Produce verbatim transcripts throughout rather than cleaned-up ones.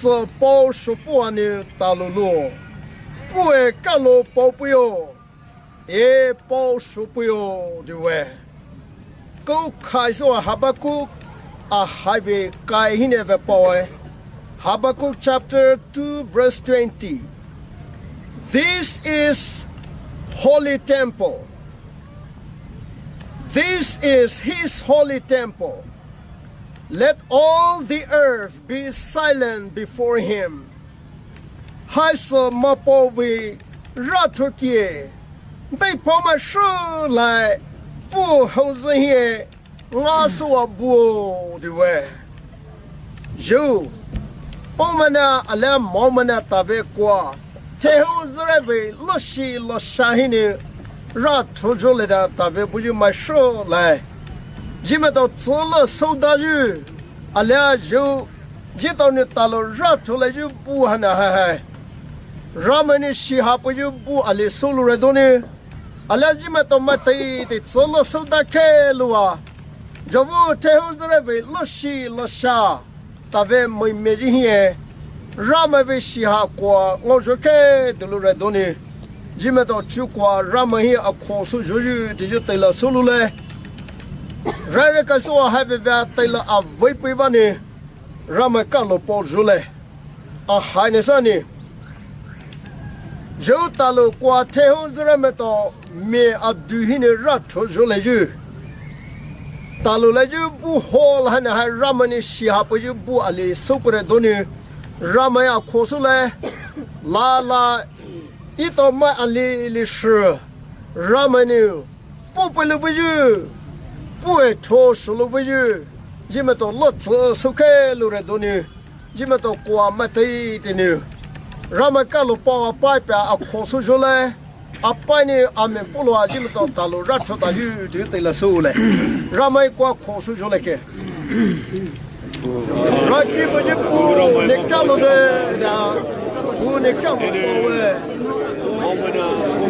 sü pao shopua nou talou lo. Puh e kalo pao puyo. E pao shopeo diwe. Ko khai so Habakkuk a haive kai hinou ve paoe. Habakkuk chapter two verse twenty. This is holy temple. This is his holy temple. Let all the earth be silent before him. Haisü Mapao vei rathokie. Deiphao mai shu lai puh houzi hie nga sua buo diwe. Zhu. Pao mana alia mao mana tave kua. Thehou zere vei loshi losha hinou ratho zhou leda tave buyu mai shu lai. Zhimaitao tsüla souda yu. Alia zhu. Zhitao nou talou ratho le yu bu hana hai hai. Ramai nou shiha puyu bu ali soulou re donou. Alia zhimaitao maitei te tsüla souda khe lua. Zhovu thehou zere vei loshi losha. Tave mai me zhi hie. Ramai vei shiha kua ngaozho khe dulu re donou. Zhimaitao chu kua Ramai hi akho sou zhou yu te yu teila soulou le. Rai re kai sua haive vei teila avei pei vanou. Ramai kalo pao zhou le. A hai ne sa ni. Zhou talou kua thehou zere maitao me adu hinou ratho zhou le yu. Talou le yu bu hol hana hai Ramai nou shiha puyu bu ali soupure donou. Ramai akho sou le. La la. Itao mai ali li shu. Ramai nou. Puh pei lou buyu. Puh e tho shu lou buyu. Zhimaitao lo tsü sou khe lou re donou. Zhimaitao kua maitei te nou. Ramai kalo pao apai pia akho sou zhou le. Apai nou amen pulua zhimaitao talou ratho ta yu te teila sou le. Ramai kua kho sou zhou le ke. Raki baji pu ne kalo de da. Pu ne kalo de.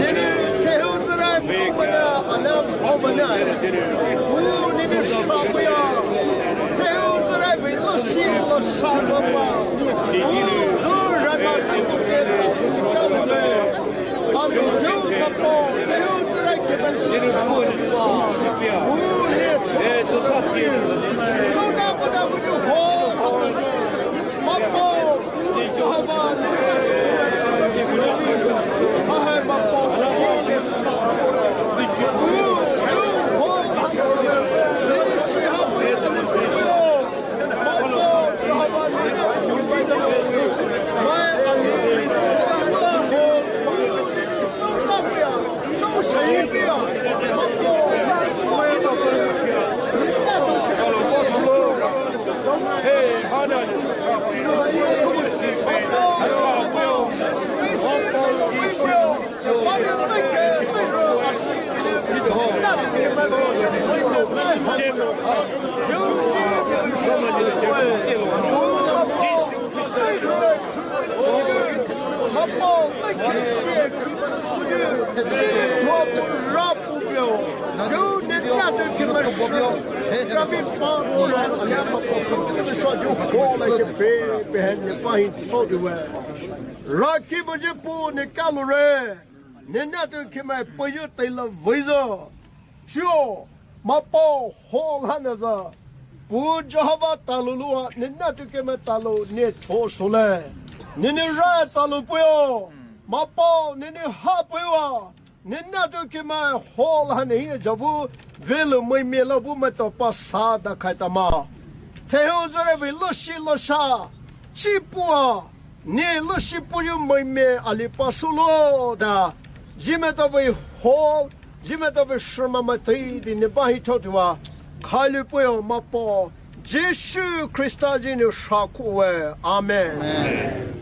Nini thehou zere pu mana ala pu mana. Pu nini shapuya. Thehou zere vei loshi losha lapa. Pu du rama chiku ke ta ne kalo de. Raki baji pu ne kalo re. Ne natu kemai payu teila veiza. Chuo, Mapao hol hana za. Pu Jehovah talou lua, ne natu kemai talou ne tho shole. Nini rai talou puyo. Mapao, nini ha puyo. Ne natu kemai hol hana hi javu. Velu mai me la bu maitao pa sa da khai tama. Thehou zere vei loshi losha. Chipua. Ne loshi puyu mai me ali pa sulo da. Zhimaitao vei hol. Zhimaitao vei shirma maitei di ne bahi thotua. Khailu puyo Mapao. Jisu Khrista zhinou shakuwe. Amen. Amen.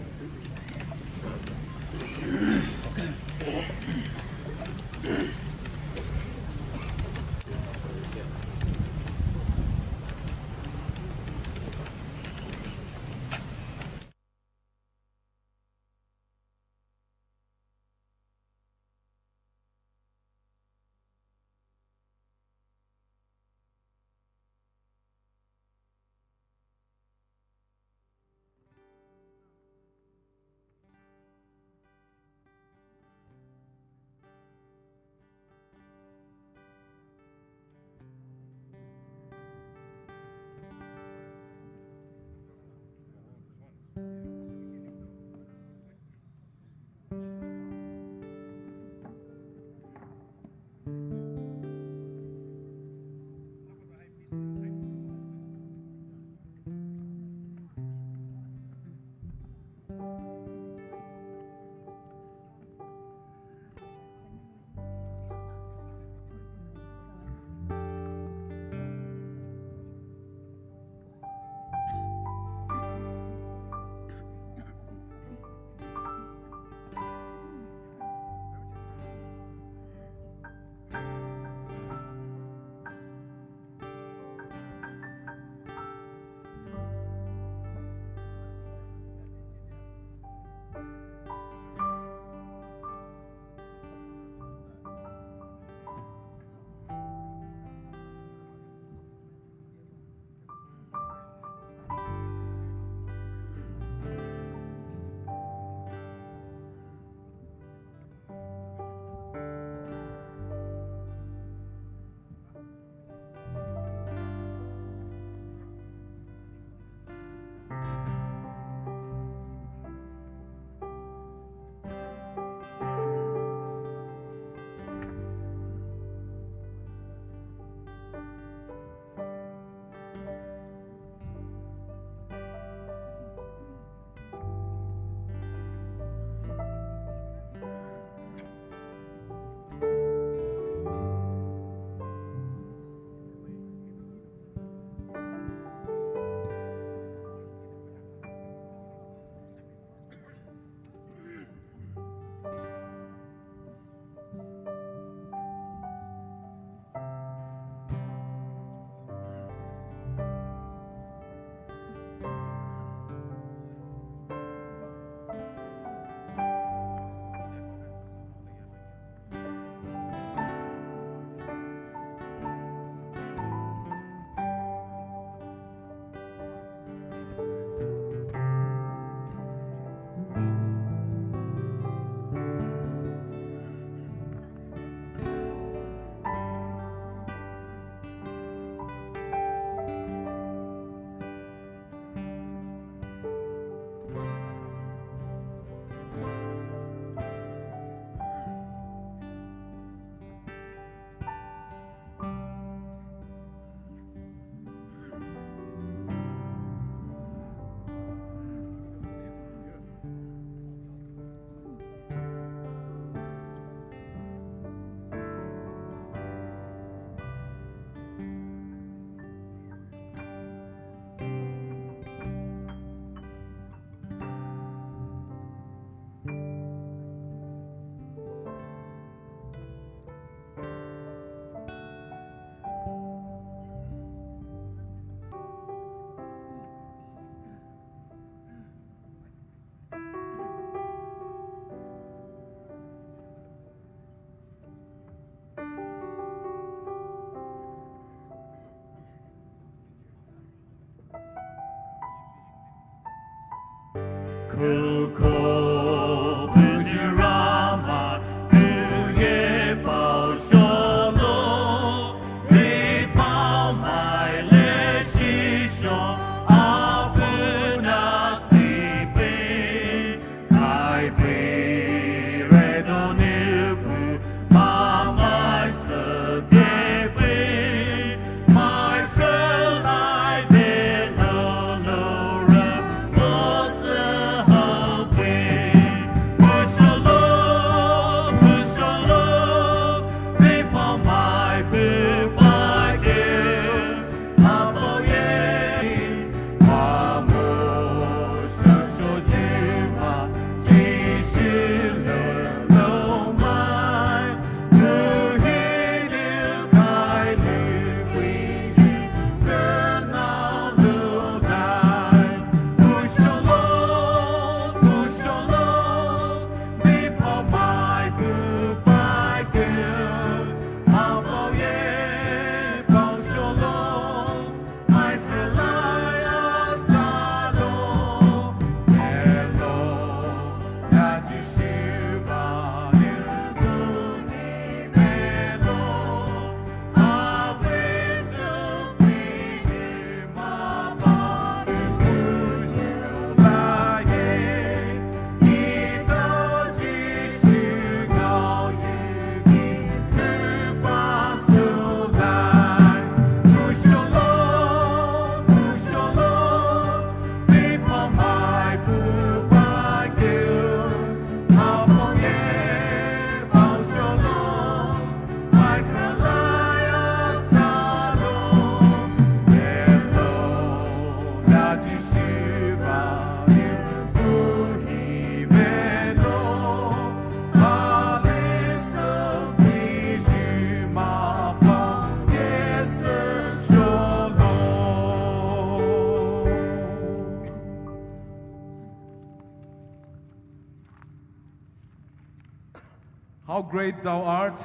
How great thou art.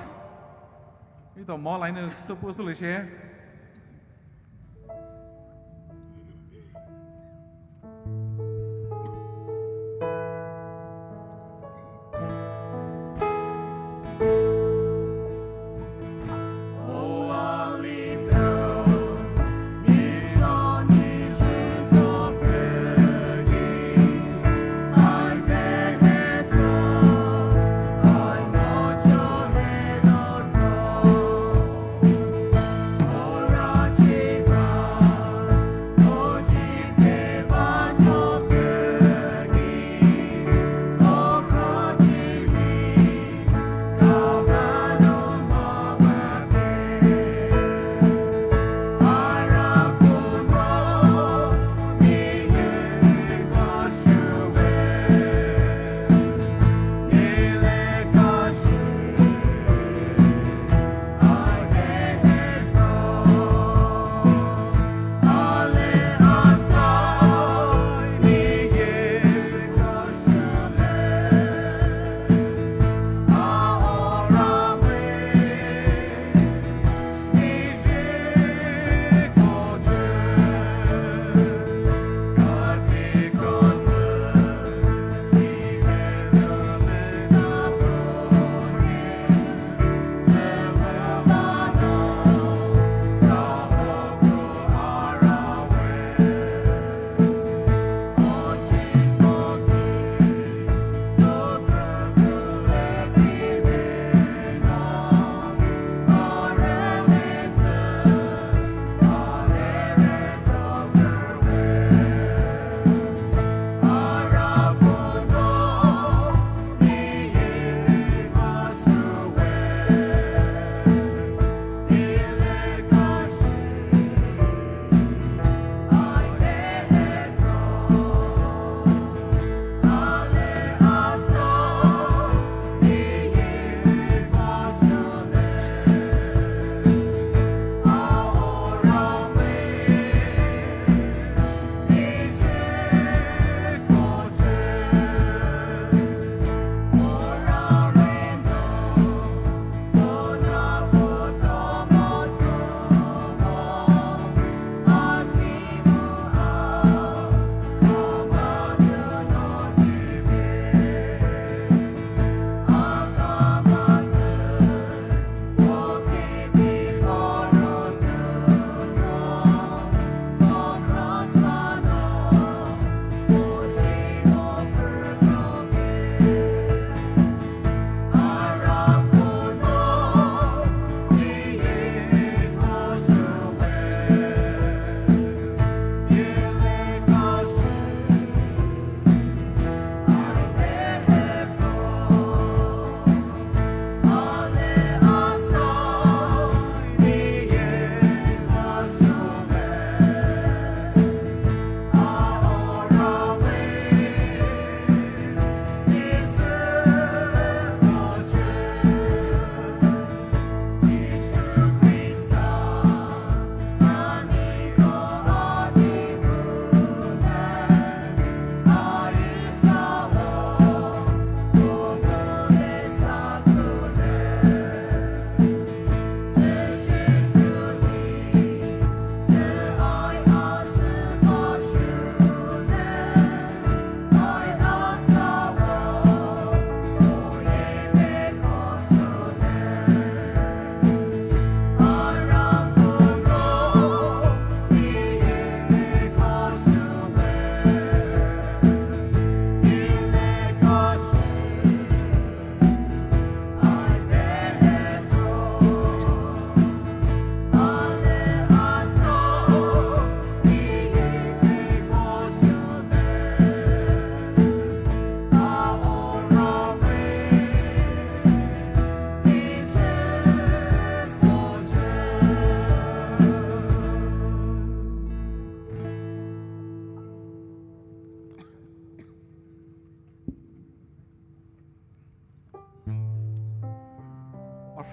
Ito mo line suppose le she.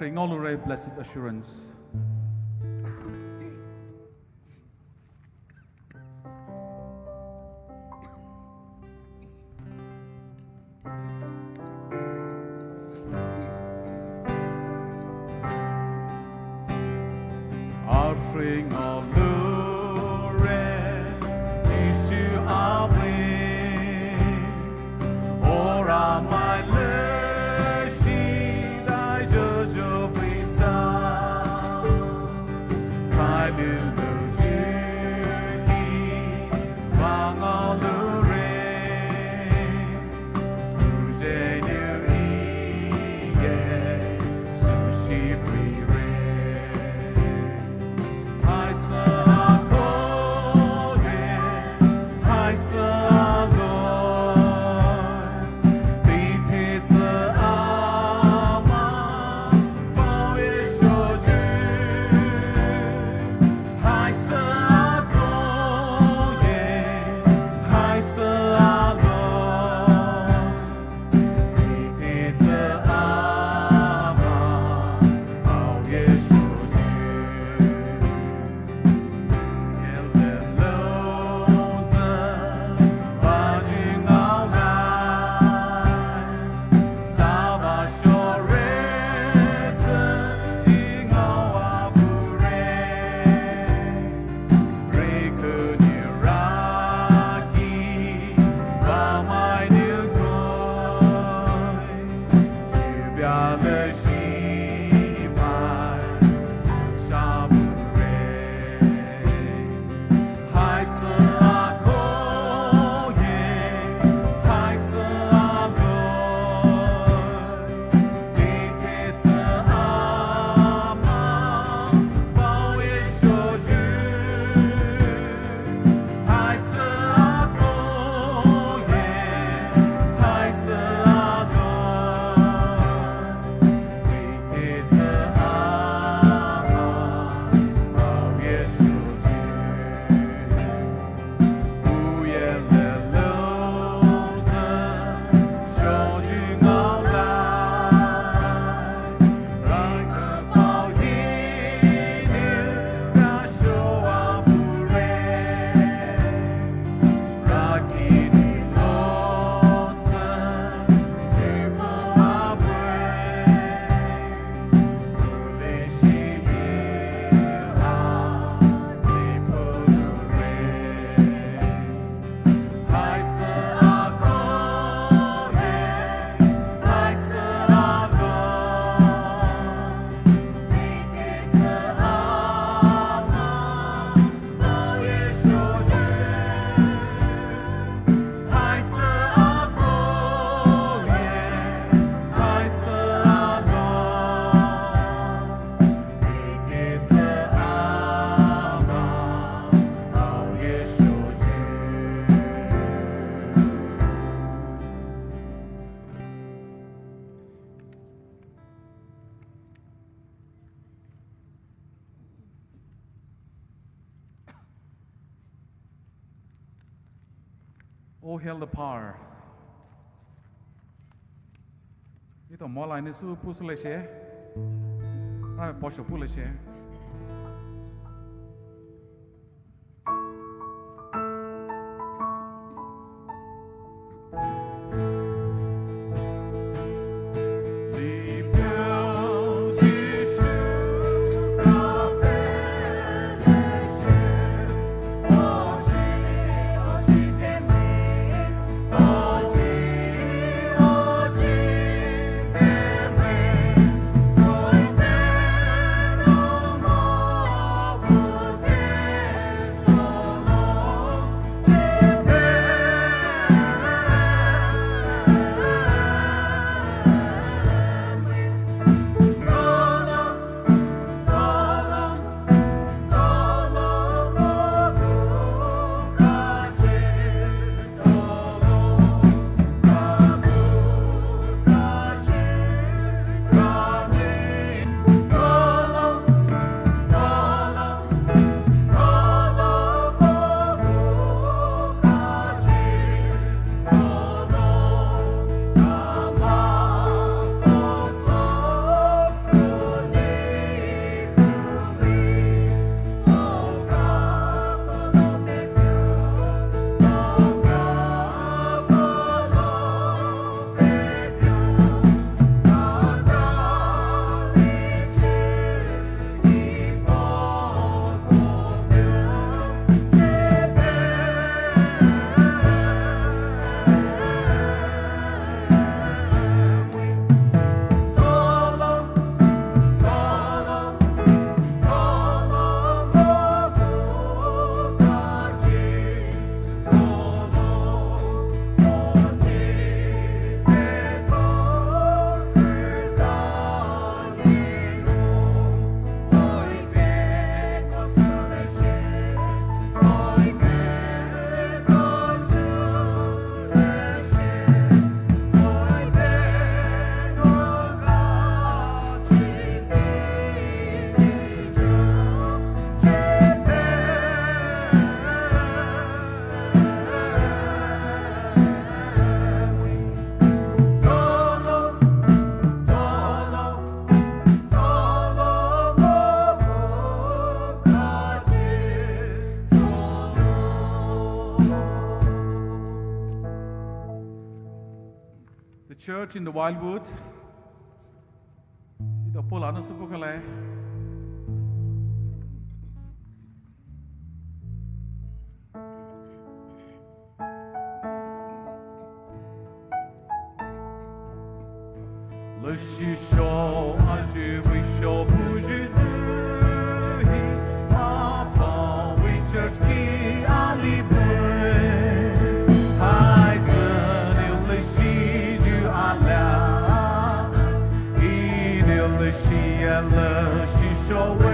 Ngaoloure, Blessed Assurance. Ashe ngaoloure, Jisu avei, ora mai leshi dai jojo visa. Kai lulu juti va ngaoloure. Oh, hail the power. Ito molai ni su pusu le she. Ai, posho pu le she. Church in the Wildwood. Ida pola na supu kale. Leshi sho aji wi sho buji nuhi. Papa wi church ki ali be. Hai zeni leshi ju ala. Ini leshi ala shi sho we.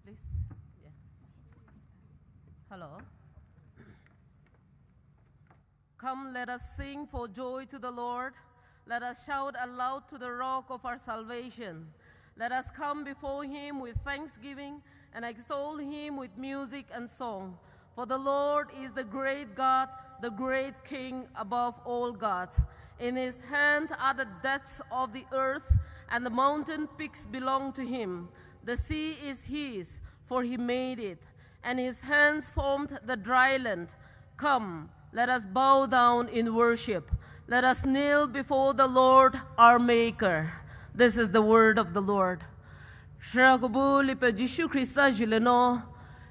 Please. Yeah. Hello. Come, let us sing for joy to the Lord. Let us shout aloud to the rock of our salvation. Let us come before him with thanksgiving and extol him with music and song. For the Lord is the great God, the great King above all gods. In his hand are the depths of the earth, and the mountain peaks belong to him. The sea is his, for he made it, and his hands formed the dry land. Come, let us bow down in worship. Let us kneel before the Lord our Maker. This is the word of the Lord. Shirakubu lipe Jisu Khrista juleno,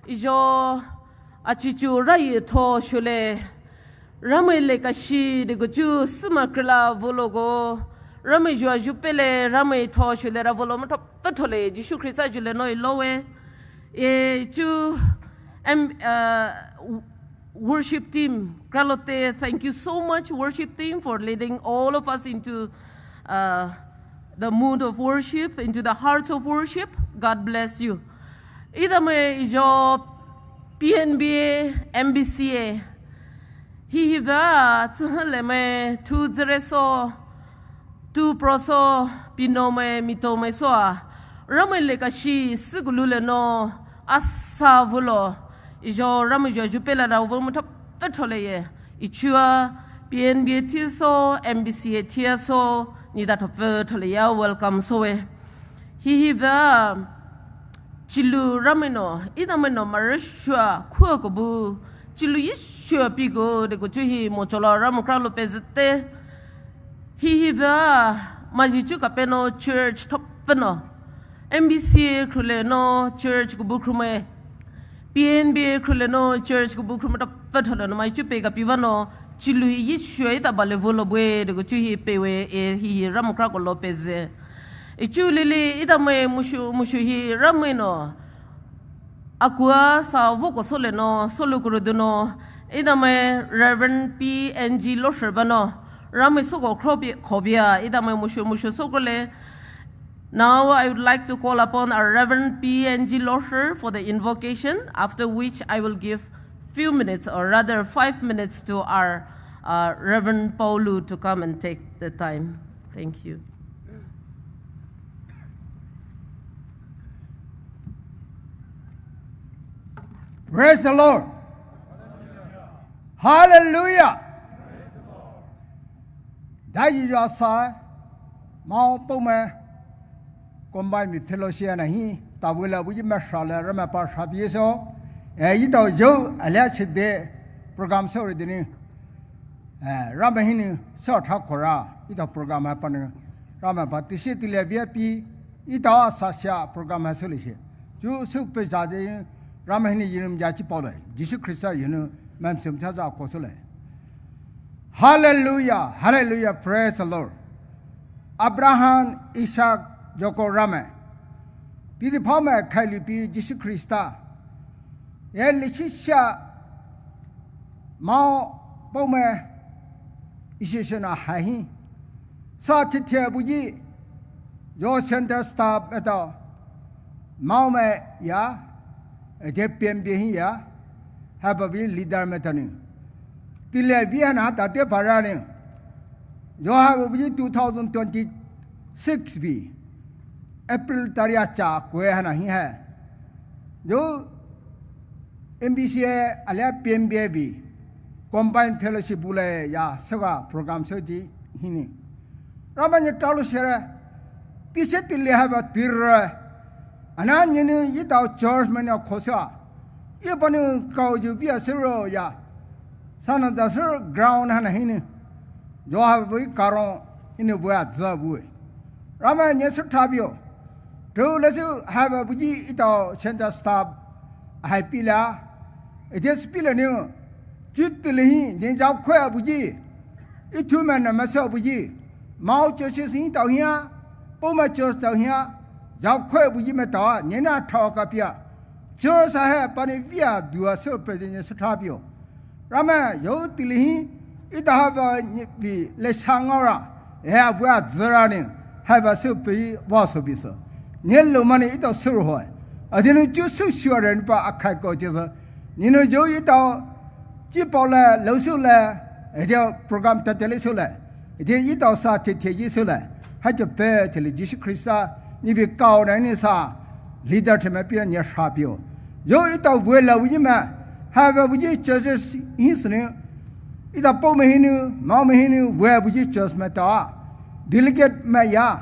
ijo achichu rai tho shule. Ramai le kashi de guchu sima krila vologo. Ramai jua jupele, ramai tho shule ra volo matho patho le, Jisu Khrista juleno ilowe. E chu, em, uh, w-, worship team, kralote, thank you so much, worship team, for leading all of us into, uh, the mood of worship, into the hearts of worship. God bless you. Idame ijo P N B A, M B C A. Hihiva tsuhale me tu zere so. Tu proso, pino me, mito me soa, Ramai le kashi, sükulu le no, asa vulo, ijo Ramai jo jupela da vumu thapfü thole ye. Ichua, P N B A thiso, M B C A thiso, nida thapfü thole ya, welcome soe. Hihi va, chilu Ramai no, ida mai no marashua, khua kubu, chilu yishua pigo, de kuchu hi mocholo Ramai kra lo pezete. Hihi va, majichu kapeno church thapfü no. M B C A khrule no church kubu khrume. P N B A khrule no church kubu khrume thapfü thole no. Maichu pe kapiva no. Chilu hi yishua ida bale vulo bue, de kuchu hi pewe e hihi Ramai kra ko lo peze. Ichu lili ida mai mushu, mushu hi Ramai no. Akua sa voko sole no, solo kurudu no, ida mai Reverend P N G Losher ba no, Ramai soko khrobi, khobia, ida mai mushu, mushu soko le. Now I would like to call upon our Reverend P N G Losher for the invocation, after which I will give few minutes, or rather five minutes, to our, uh, Reverend Paulu to come and take the time. Thank you. Praise the Lord. Hallelujah. Dai ji ja sa, mao pou me, combine mi fellowship na hi, ta wela bu ji me sha le, Ramai pa sha bi so, e, ida jo, ale chi de, program so re de ni. Eh, Ramai hinou sa tha khora, ida program ha pani, Ramai pa tise tile V I P, ida sa sia program ha sole she. Ju su pe ja de, Ramai hinou yinum ja chi pao le, Jisu Khrista yinou, mam sem tha ja ko sole. Hallelujah, hallelujah, praise the Lord. Abraham, Isaac, Jacob Ramai. Tidi pha me khai lipi Jisu Khrista. Ye lishisha mao pou me ishisha na hai hi. Sa thithe bu ji. Jo center staff eto. Mao me ya. Ete P N B A hi ya. Haba bi leader me tani. Tile vi hana tate para ni. Jo haba bi two thousand twenty-six vi. April taria cha kue hana hi hai. Jo M B C A alia P N B A vi. Combined fellowship bule ya sega program so di hini. Ramai ni talo shere. Tise tile haba tirre. Ana nyini yitao church mani khosa. Ye pani kao ju via sero ya. Sana da sero ground hana hini. Jo haba bi karo hini bua za bue. Ramai ni su thabio. Tu lesu haba buji yitao center staff hai pila. Ite spila ni. Ju tile hi ni jao khoe buji. Ithu me na masa buji. Mao churches hi tao hia. Pou me church tao hia. Jao khoe buji me tao ni na thao kapia. Church ha hai pani via dua so president ni su thabio. Ramai yo tili hi, ita hava ni vi le sangara, ya vua zira ni, hava su pi va so bi so. Ni lo mani ita suru hoi. Adinu ju su shuare ni pa akai ko je so. Ni no jo ita ji pao le, lo su le, ita program ta tele su le. Ita ita sa te te ji su le. Ha je pe tele Jisu Khrista, ni vi kao na ni sa, leader te me pi ni sha pio. Jo ita vue la wi me, hava wi churches hi sini, ita pou me hinu, mao me hinu, vue wi church me ta. Delegate me ya,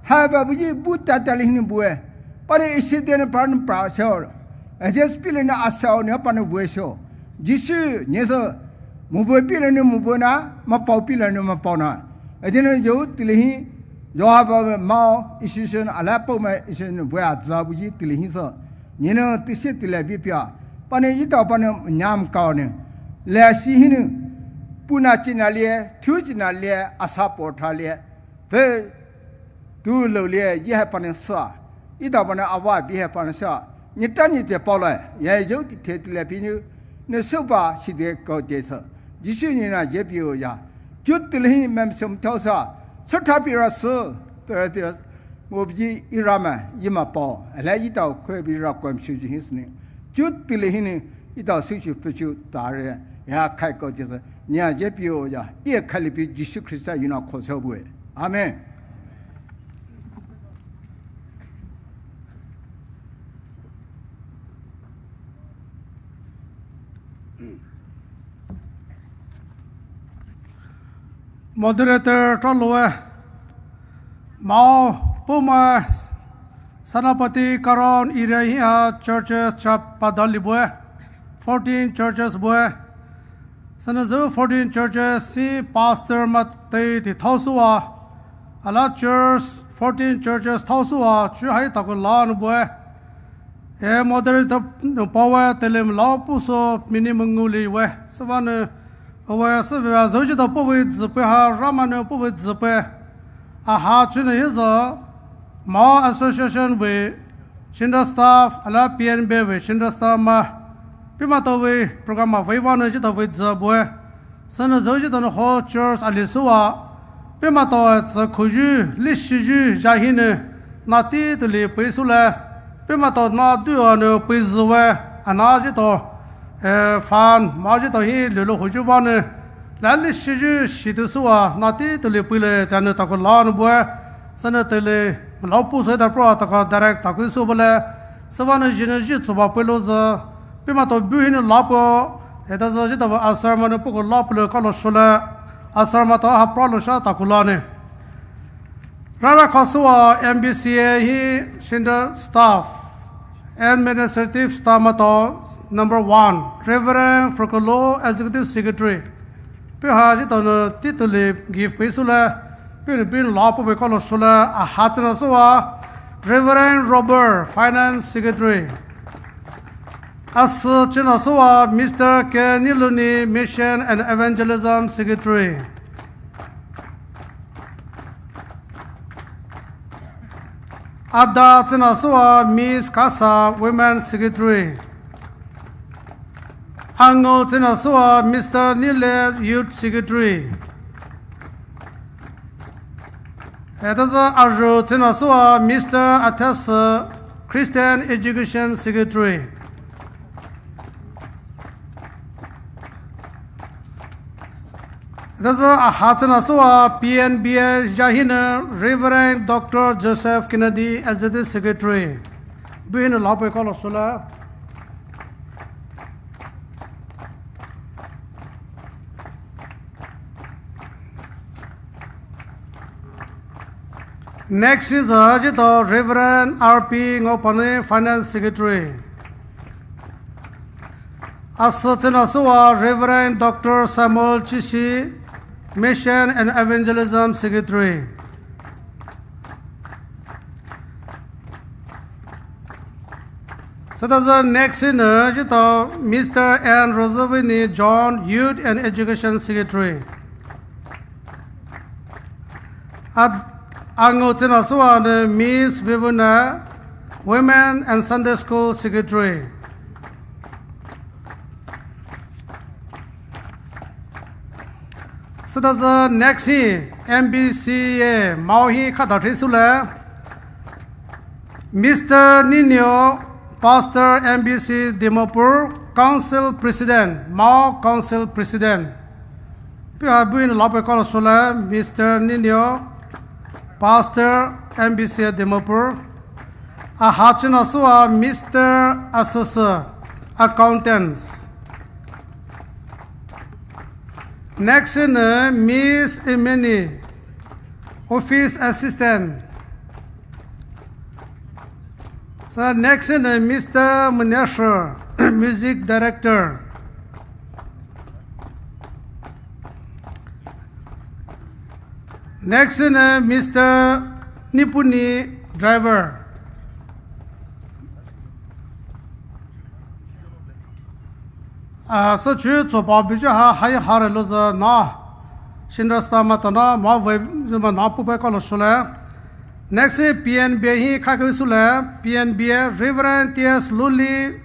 hava wi bu ta ta li hinu bue. Pani isi den pani pra so. Ete spili na asao ni pani vue so. Jisu ni so, mu vue pili ni mu vue na, ma pao pili ni ma pao na. Ete ni jo tili hi, jo hava mao isi so na, ala pou me isi ni vue a za wi tili hi so. Ni no tisi tile vi pia. Pani ita pani nyam kao ni. Le si hinu. Puna china lie, thu china lie, asa portha lie. Ve tu lo lie, ye hai pani sa. Ita pani awa vi hai pani sa. Ni ta ni te pao le. Ye jo ti te tile pi ni. Ni so ba si de kao de sa. Jisu ni na ye pi o ya. Ju tili hi mem som thao sa. So tha pi ra so. Pi ra pi ra. Mo bi i ra ma, i ma pao. Ala ita kwe bi ra kwem shu ji hi sini. Ju tili hi ni. Ita su shu fu shu ta re. Ya kai kao de sa. Ni ya ye pi o ya. Ye kai li pi Jisu Khrista yu na ko so bue. Amen. Moderator taloe. Mao Poumai Senapati Karon area hi ha churches chap padali bue. Fourteen churches bue. Sana zü fourteen churches si pastor mat tei ti thao sua. Ala church fourteen churches thao sua chu hai taku la nu bue. E moderator power telim lao puso minimum nguli we. Sivane awe sive zü jita powe zipe ha Ramane powe zipe. Aha chine hiza Mao Association we Chinda staff ala P N B we Chinda staff ma pima to we program ma we wane jita we zibue. Sana zü jita no ho church ali sua pima to tsa khuju lishiju jahine nati tuli pui sule pima to na duane pui ziwe ana jita e fan ma jita hi lulu huju wane la lishiju shitu sua nati tuli pui le tane taku la nu bue. Sana tele lao puso ta pro ta ka direct taku su bole. Sivane jine ji tsuba pui lo za. Pima to bu hine lapo. Eta za jita va asar mane puko lapo le kalo shole. Asar mata ha pro lo sha taku la ne. Rara khasua M B C A hi Chinda staff administrative staff mato number one Reverend Frokolo Executive Secretary. Pe ha jita no tituli give pui sule. Pe ni bin lapo be kalo sule aha china sua Reverend Robert Finance Secretary. Asa china sua Mister K Niluni Mission and Evangelism Secretary. Ada china sua Miss Kasa Women Secretary. Ango china sua Mister Nile Youth Secretary. Eta za aru china sua Mister Athas Christian Education Secretary. Eta za aha china sua P N B A jahine Reverend Doctor Joseph Kennedy Executive Secretary. Buhine lapo kalo sula. Next is uh, jito Reverend R P Ngopane, Finance Secretary. Asa china sua Reverend Doctor Samuel Chishi, Mission and Evangelism Secretary. Sataza next in uh, jito Mister N Rosavini John, Youth and Education Secretary. At ango china sua ne Miss Vivuna, Women and Sunday School Secretary. Sataza next hi M B C A Mao hi khata trisule. Mister Ninio, Pastor M B C Dimapur, Council President, Mao Council President. Pia buin lape kalo sule, Mister Ninio, Pastor M B C Dimapur. Aha china sua Mister Asasa, Accountants. Next in uh, Miss Imeni, Office Assistant. So next in uh, Mister Munesha, Music Director. Next in uh, Mister Nipuni, Driver. Ah, so chu tsopa biju ha hai har lo za na. Shinra sta ma ta na ma ve zuma na pu pe kalo sule. Next hi P N B hi kha ke sule. P N B Reverend T S Luli,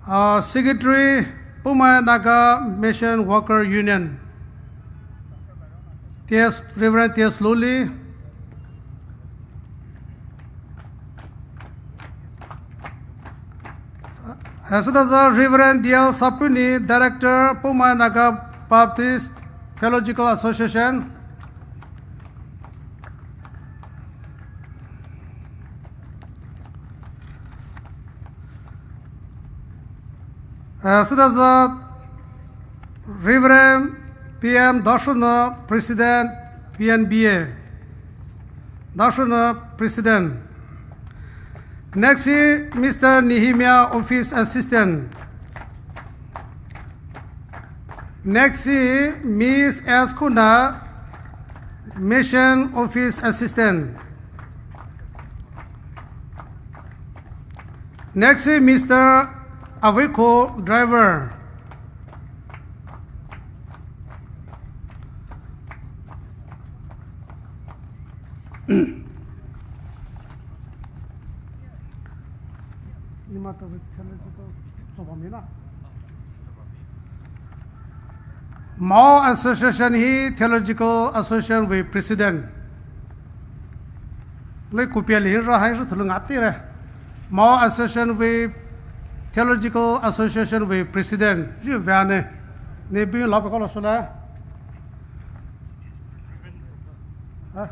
uh, Secretary, Poumai Naga Mission Worker Union. T S, Reverend T S Luli. As it is, uh, Reverend D L Sapuni, Director, Poumai Naga Baptist Theological Association. Uh, as it is, uh, Reverend P M Dashuna, President, P N B A. Dashuna, President. Next is Mister Nehemiah, Office Assistant. Next is Miss S Kuna, Mission Office Assistant. Next is Mister Aviko, driver. Mao Association hi Theological Association vei President. Lei kupia lei ra hai ra thulu ngati re. Mao Association vei Theological Association vei President. Ju vane. Ne bi la pe ko lo sula. Ha?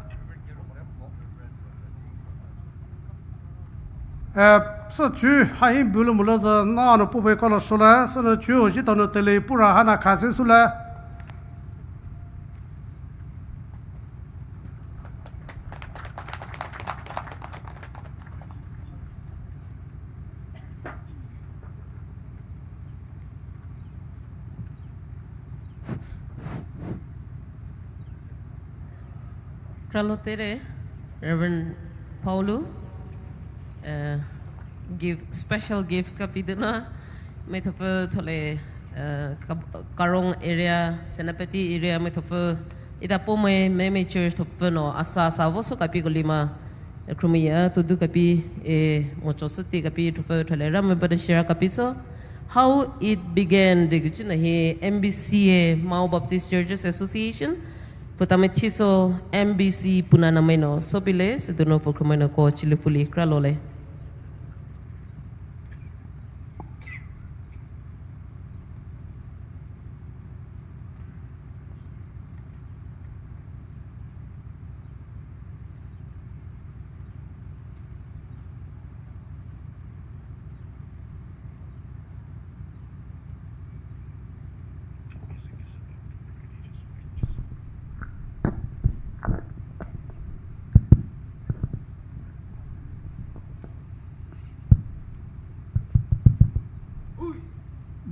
Eh, so chu hai bulu mula za na no pu pe ko lo sula. So na chu ji to no tele pura hana khase sula. Kralo tere, Reverend Paulo, eh, gift, special gift kapi dena, mai thopu thole, eh, Kab-, Karong area, Senapati area, mai thopu, ida Poumai, mai mai church thopu no, asa asa voso kapi kolima, Krumiya, tudu kapi, eh, mocho seti kapi, thopu thole, ram bada shira kapi so. How it began, de guchi na hi M B C A, Mao Baptist Churches Association, putame thiso M B C puna na maino, so bile, se duno pu Krumai no ko chili fuli kralo le.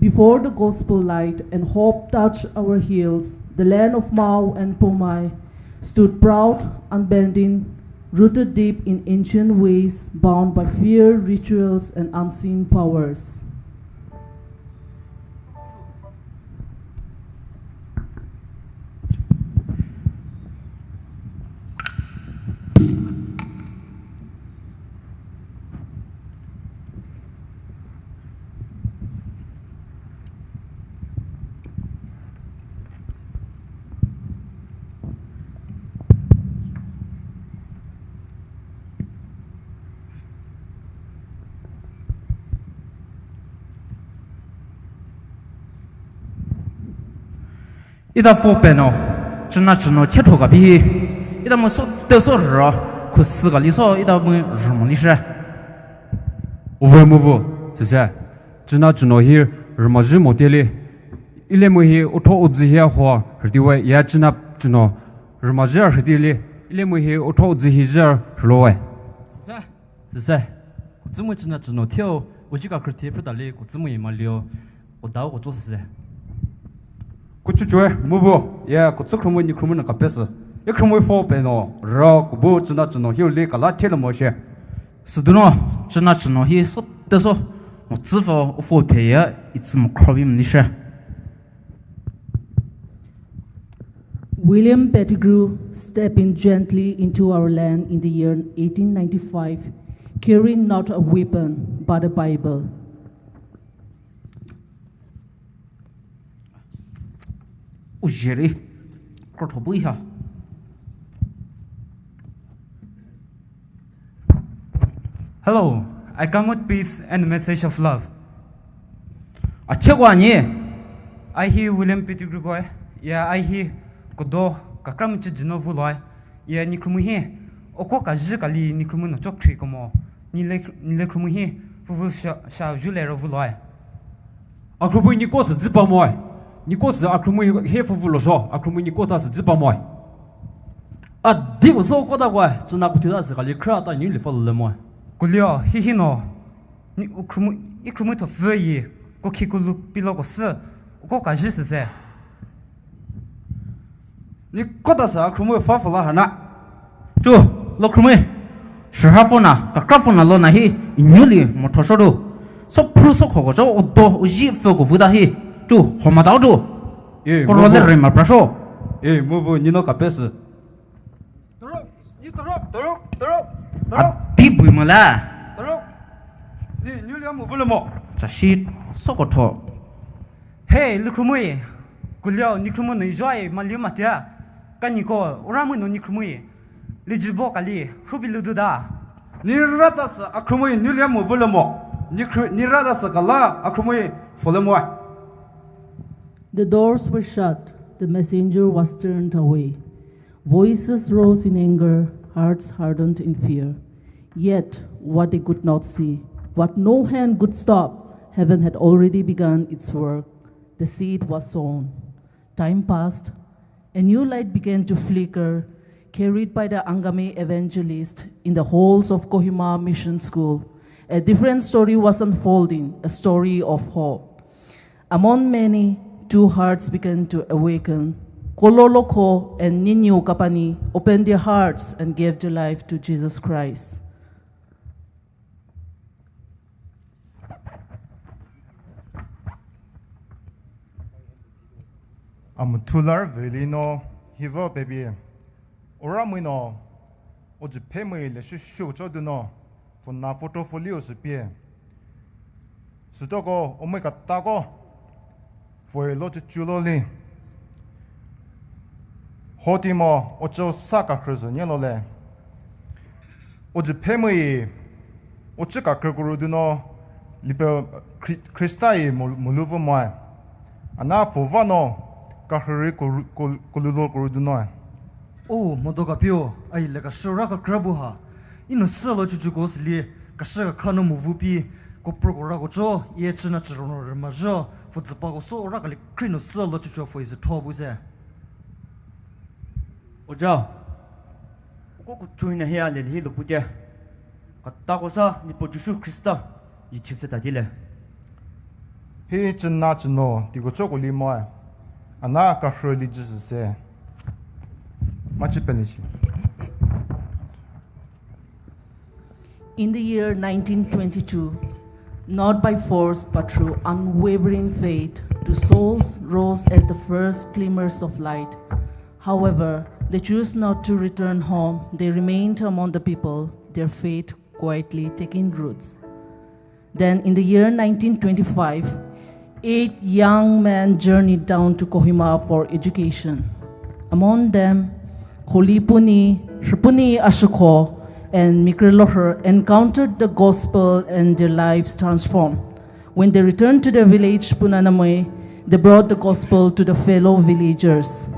Before the gospel light and hope touched our hills, the land of Mao and Poumai stood proud, unbending, rooted deep in ancient ways, bound by fear, rituals, and unseen powers. Ida fo peno, china chino chetho kapi hi. Ida mo so te so ro, khusi kali so, ida mo rmo ni she. Ove mo vo, sese. China chino hi rmaji mo tele. Ile mo hi otho oji hi ho, rdiwe, ya china chino rmaji a rdile. Ile mo hi otho oji hi ja rlowe. Sese. Sese, kutsumui china chino thio, uji ka khrithie phetale kutsumui malio, odao kucho sese. Kuchuchue, muvo, ya kutsu Khrumui ni Khrumui na kapese. Ya Khrumui fo peno, ro kubu china chino hiu le kala thiele mo she. Suduno, china chino hi so te so, mo tsifo, ofo pe ya, itsi mo khrobi mnishe. William Pettigrew stepped in gently into our land in the year eighteen ninety-five, carrying not a weapon, but a Bible. Ujiri, krotho bui ha. Hello, I come with peace and a message of love. Achekwa ni. Ai hi William Pettigrew koi. Ya ai hi kodo kakram chi jino vuloi. Ya ni Khrumui hi. Oko kaji kali ni Khrumui no chokri komo. Ni le, ni le Khrumui hi. Fufu sha, sha jule ro vuloi. A Khrumui ni ko se jipa moi. Niko sü akhumui he pfüvü losho, akhumui niko ta sü dzü pamoe. Adi ko so koda koe, tsüna kuthu ta sü kali khra ta nyu li follow le moe. Kulio, hi hi no. Ni ukhumui, ikhumui tho fü yi, ko khi kulu pilo ko sü, ko ka ji sü se. Ni koda sa akhumui fa fala hana. Tu, lo khumui. Shira fona, kakra fona lo na hi, inyuli mo thosho du. So pru so khoko cho, odo, uji fü ko vuda hi. Tu, homa dao du. Eh, koro le muvu. Re ma prasho. Eh, muvu, nino kapesi. Toro, ni toro, toro, toro, toro. Adi bui mo la. Toro. Ni, ni liu muvu le mo. Chashi, so ko tho. Hey, lukhumui. Kuliao, nikhumui no ijoi, maliu matia. Kaniko, uramui no nikhumui. Lijibo kali, hubi lududa. Ni rada sa akhumui, ni liu muvu le mo. Ni khru-, ni rada sa kala, akhumui, fo le mo. The doors were shut, the messenger was turned away. Voices rose in anger, hearts hardened in fear. Yet, what they could not see, what no hand could stop, heaven had already begun its work. The seed was sown. Time passed. A new light began to flicker, carried by the Angami evangelist in the halls of Kohima Mission School. A different story was unfolding, a story of hope. Among many, two hearts began to awaken. Kololoko and Ninyu Kapani opened their hearts and gave their life to Jesus Christ. Amuthular veli no hivo pebi. Oramui no, ojiphemui le shushu cho du no, fona photo folio sipie. Sitoko omui katako, foe lo chuchu lo li. Hoti mo, ocho sa kakhru se nye lo le. Ojiphemui, ochi kakhru kuru du no, lipe Khri-, Khrista i mul-, mulu vo moe. Ana fova no, kakhru ri kuru-, kul-, kululo kuru du noe. O, modo kapio, ai le kashira kakhra bu ha. Ino sü lo chuchu ko sili, kashira kakha no muvu pi, ko pro ko ra ko cho, ye china chiro no remajo, fo zipa ko so ra kali kri no sü lo chuchu fo izi tho bu se. Oja, ko ko chuina hia le hi lo putia. Kata ko sa, ni po Jisu Krista, yi chifse ta dile. Hi china chino, ti ko choko li moe. Ana kakhru li Jisu se. Machi pele chi. In the year nineteen twenty-two, not by force but through unwavering faith, two souls rose as the first glimmers of light. However, they chose not to return home. They remained among the people, their faith quietly taking roots. Then, in the year nineteen twenty-five, eight young men journeyed down to Kohima for education. Among them, Kolipuni, Hripuni Ashiko, and Mikrilohar encountered the gospel and their lives transformed. When they returned to their village, Punanamui, they brought the gospel to the fellow villagers.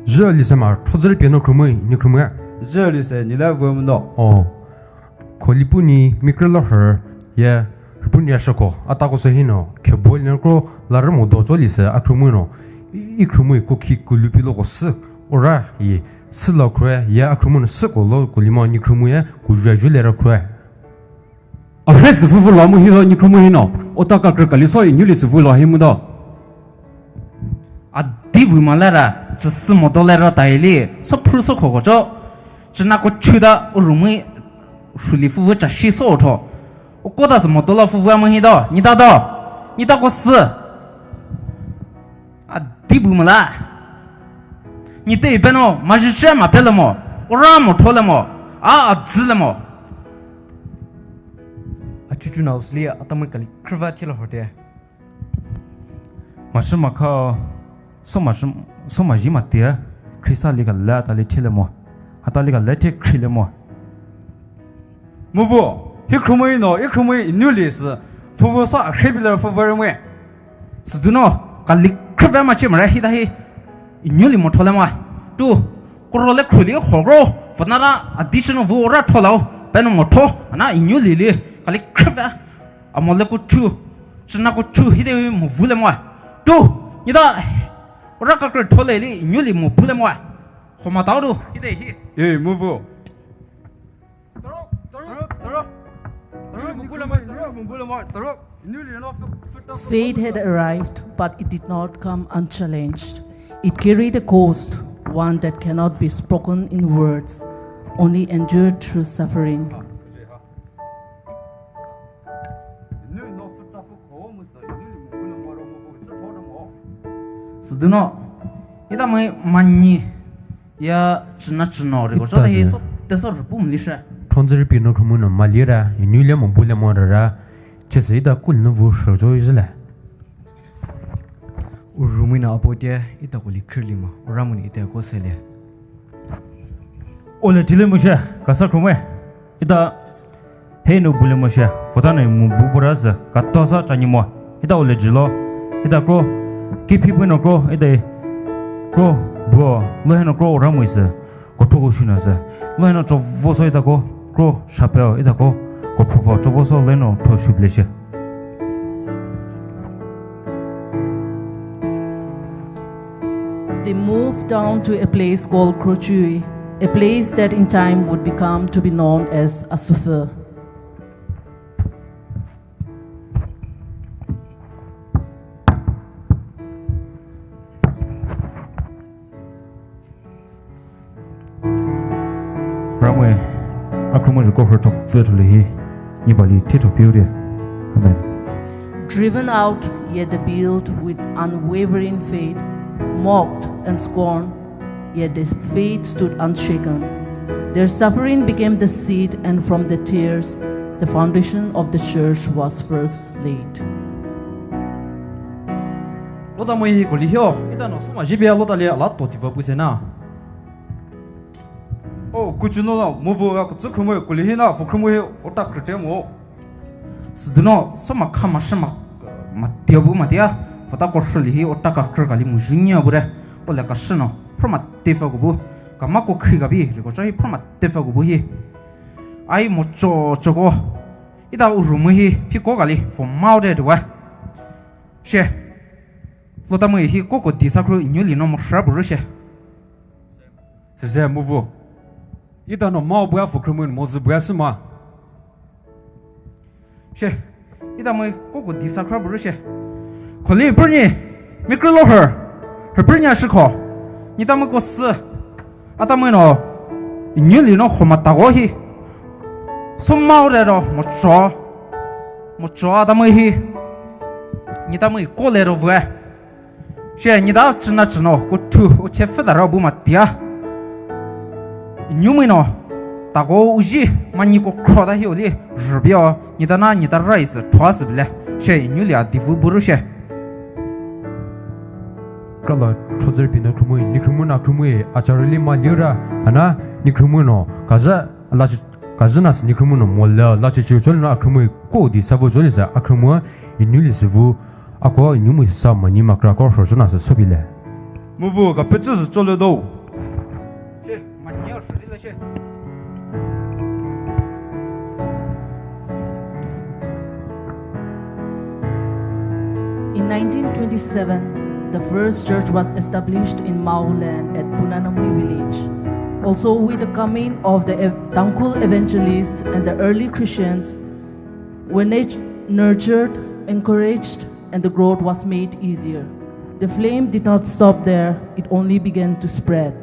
Zhe lise ma, thozeri piano khrumui, ni khrumui. Zhe lise, ni la vemno. Oh. Kolipuni, Mikrilohar, ye, Hripuni Ashiko, atako se hino, khebol ne kro, la remo do cho lise, akhrumui no. I, i khrumui ko khi kulupi lo ko se, ora, ye, se lo kre, ye, akhrumui no se ko lo, kolimo, ni khrumui, ye, ko jua ju le ra kre. Ahe süfü vü lo mu hi lo ni khrumui hino. Ota kakrü kali so inyuli süfü lo hi mu do. Adi bu ma la ra, chisi moto la ra ta ili, so phru so khoko cho. China ko chuda urumui huli füvü chashi so otho. Ukoda sü moto la füvü mu hi do, ni da do. Ni da ko sü. Adi bu ma la. Ni te ipe no, maji che ma pe le mo. Ora mo tho le mo. A, a zi le mo. Achuchu na usli atamui kali khrüva thilo hote. Mashi makha, so mashi, so maji matia, Khrista li kala atali thile mo. Atali kala the khri le mo. Muvu, hi khrumui no, i khrumui inyuli sü, füvü sa akhri bila füvü re mui. Sü du no, kali khrüva machi mara hi da hi, inyuli mo tho le mo. Tu, koro le khruli horo, Vana ra adi chino vu ora tho lao, peno mo tho, ana inyu lili, kali kreve. Amo le ko chu, china ko chu hide mo vu le mo. Tu, nida, ora kakre tho le li, inyu li mo vu le mo. Homa tao du, hide hi. Ye, mo vu. Faith had arrived, but it did not come unchallenged. It carried a cost, one that cannot be spoken in words, only endured through suffering. Süduno, ita mai manyi, ya china chino riko, chota hi so teso rupum lisha. Thonzeri pino khumuna malira, inyu le mo bule mo rara, chese ita kul no vu shojo izle. Urumina apote, ita kuli krilima, uramuni ita ko sele. Ole tile mushe, kasa khumwe. Ita, hei no bule mo she, fota no mu bu bura se, ka to sa chani mo. Ita ole jilo, ita kro, kipi bu no kro, ita kro, bro, lo hei no kro ora mo se, ko to ko shuna se. Lo hei no cho voso ita ko, kro, shapel, ita ko, ko pho pho, cho voso lo hei no to shuble she. They moved down to a place called Krochui, a place that in time would become to be known as Asufel. Ramwe, akhrumu ju kohro tok vetuli hi, nibali tito piuria. Amen. Driven out, yet they built with unwavering faith, mocked and scorned, yet their faith stood unshaken. Their suffering became the seed, and from the tears, the foundation of the church was first laid. Lota mo hi kuli hio, ita no suma jibia lota le ala to tiva puse na. O, kuchu no na, mo vo ga kutsu khrumo kuli hi na, vo khrumo hi ota krete mo. Suduno, suma kha ma shima, ma tia bu ma tia, vota ko shuli hi ota ka kre kali mu junya bu re, ole ka shino, pro ma tefa ku bu, ka ma ko khi ka bi, riko cha hi pro ma tefa ku bu hi. Ai mo cho cho ko, ita urumu hi, pi ko kali, vo mau de duwa. She. Lota mo hi koko disa khru inyu li no mo shra buru she. Sese mo vo. Ita no mau bua vo khru mo mo zu bua sima. She. Ita mo koko disa khra buru she. Koli purni. Mikru lo her. Her purni a shiko. Nita mo ko su. Ata mo no, inyu li no homa tago hi. Suma ore ro, mo cho. Mo cho ata mo hi. Nita mo ko le ro vue. She nita china chino, ko tu, o che feda ro bu ma tia. Inyu mo no, tago uji, ma ni ko kro da hi oli, rubio, nita na, nita rice, twa se bile. She inyu li a divu buru she. Kala chozer pina khrumui, ni khrumu na khrumui, acharili ma liura, ana, ni khrumu no, kaza, la, kaza na ni khrumu no, mola, la chichu, chol na khrumui, ko di savo joli sa, akhrumu, inyu li sivu, ako, inyu mu sa, mani makra, ko, so, na, sa, sobile. Muvu, ka pechu, cholo do. She, mani, shuli la she. In nineteen twenty-seven, the first church was established in Mao land at Punanamui village. Also, with the coming of the ev-, Tangkhul evangelists and the early Christians were nat-, nurtured, encouraged, and the growth was made easier. The flame did not stop there, it only began to spread.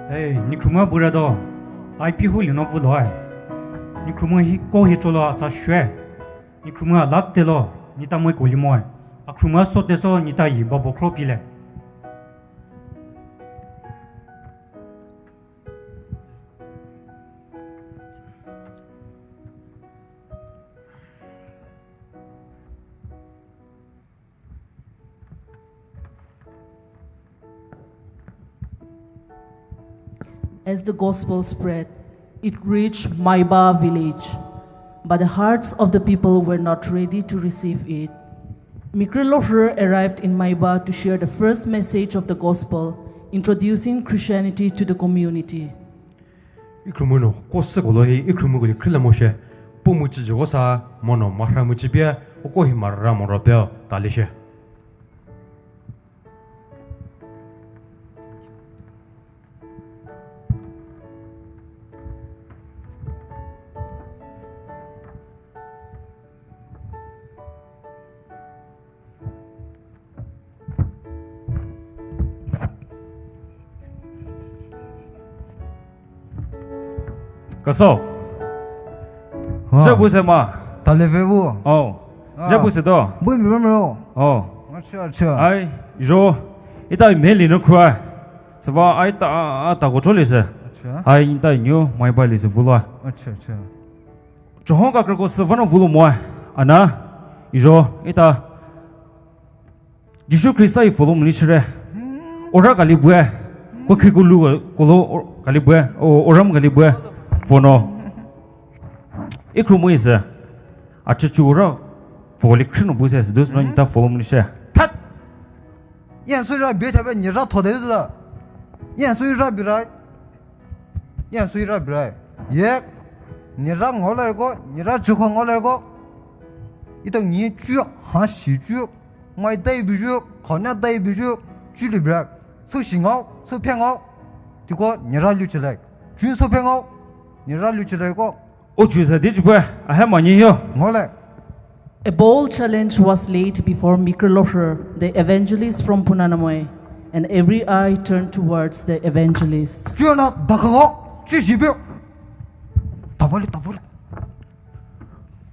Hey, ni khrumu bura do. Ai pi hu li no vu lo ai. Ni khrumu hi ko hi cholo asa shwe. Ni khrumu a lap te lo, ni ta moi ko li mo ai. A khrumu so te so ni ta yi ba bo khro pi le. As the gospel spread, It reached Maiba village, but the hearts of the people were not ready to receive it. Mikrolohr arrived in Maiba to share the first message of the gospel, introducing Christianity to the community. Ikhrumui nou kosü kolo hi ikhrumui koli khrila moshe, pumu chi jigo sa, mono mahra mu chi pia, oko hi mara moro pia, talishe. Kasou. Ha. Jabuse ma. Taleve bu. Oh. Ah. Jabuse do. Bu mi bu mi ro. Oh. Acha, acha. Ai, jo. Ita meli no khua. Sava ai ta, a, a ta ko chole se. Acha. Ai, ita nyu mai ba li se bulwa. Acha, acha. Johon ka kreko se vano vulo mo. Ana. Ijo. Ita. Jisu Krista hi follow mli shire. Ora kali bue. Ko khikulu kolo kali bue. O, oram kali bue. Fono. Ikhrumui se. Achichu ora. Foli khrinu buse se. Dus no ita follow mli shire. Phat. Yan sui ra bi thabe ni ra thode se. Yan sui ra bi ra. Yan sui ra brai. Yek. Ni ra ngo ler ko, ni ra chu kho ngo ler ko. Ito ni chu ha shi chu. Mai dai bi chu, khona dai bi chu. Chu li bra. Su shi ngo, su phe ngo. Tiko ni ra lu chi lai. Chu su phe ngo. Ni ra lu chi lai ko. O chu sa di chu pa. A ha ma ni yo. Ngo lai. A bold challenge was laid before Mikrolohr, the evangelist from Punanamoi, and every eye turned towards the evangelist. Chuna bakhango, chishibiu. Tavali, tavali.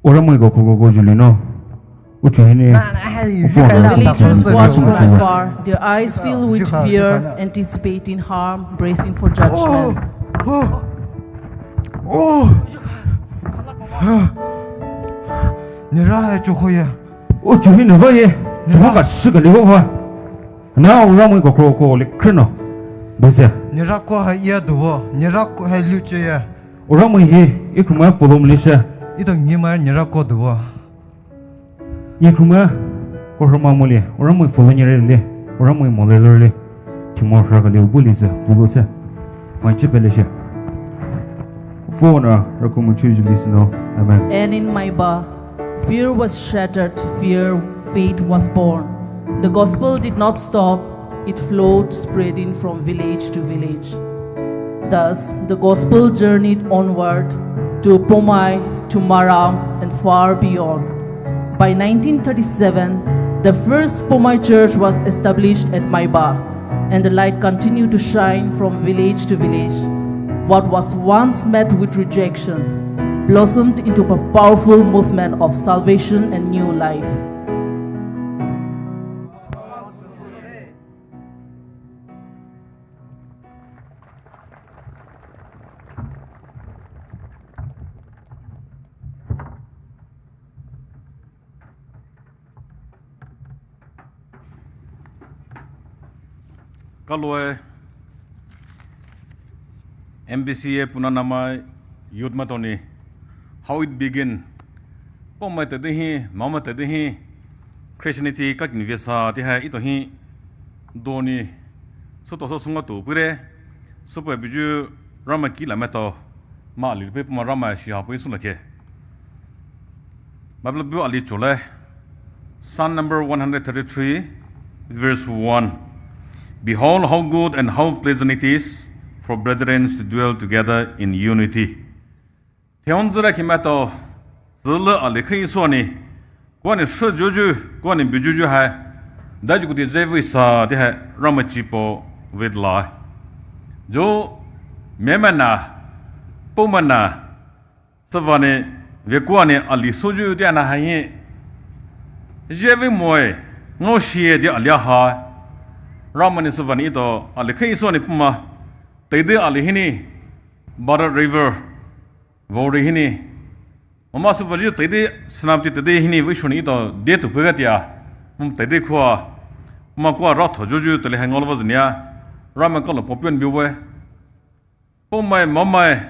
Ora moi go ko go go julino. Uchuhini. Villagers watched from afar, their eyes filled with fear, anticipating harm, bracing for judgment. Oh. Nira hai chukho ya. O chuhi na va ye. Chuho ka shi ka le va. Na ora moi ko kro ko le kreno. Buse. Nira ko hai ya do. Nira ko hai lu che ya. Ora moi he. Ikuma follow mli she. Ito ni ma nira ko do. Ni khuma, ko rama mole, ora moi follow ni rele, ora moi mole lorele, timo raka le buli se, vulo se, mai chi pele she. Fona, rakumu chu juli sino. Amen. And in Maiba, fear was shattered, fear, faith was born. The gospel did not stop, it flowed, spreading from village to village. Thus, the gospel journeyed onward to Poumai, to Maram, and far beyond. By nineteen thirty-seven, the first Poumai church was established at Maiba, and the light continued to shine from village to village. What was once met with rejection blossomed into a powerful movement of salvation and new life. Kaloe M B C A Punanamai youth maitao nou, how it begin. Poumai tade hi, Maomai tade hi, Christianity kakin vesa ti hai ito hi doni, suto so sunga tu pure, supe biju Ramai ki la maitao, ma ali pe puma Ramai shi ha pui sula ke. Bible bu ali chole, Psalm number one hundred thirty-three, verse one. Behold, how good and how pleasant it is for brethren to dwell together in unity. Theon zira ki maitao, zile ali khe Isu ni, kwa ni shi juju, kwa ni bi juju hai, daji kuti zevu sa ti hai, Ramai chipo vet la. Jo, memana, pomana, sivani, vekwa ni ali soju ti ana hai. Zevu moi, ngo shi ti ali ha. Ramai ni sivani ito, ali khe Isu ni puma, tede ali hini, Bharat River, Vori hini. Mama suvaji tede, Senapati tede hini, vishuni ito, de tu pega tia. Mum tede khua. Mama khua ratho juju tele hai ngol vazinia. Ramai kalo popion biwe. Poumai, Maomai.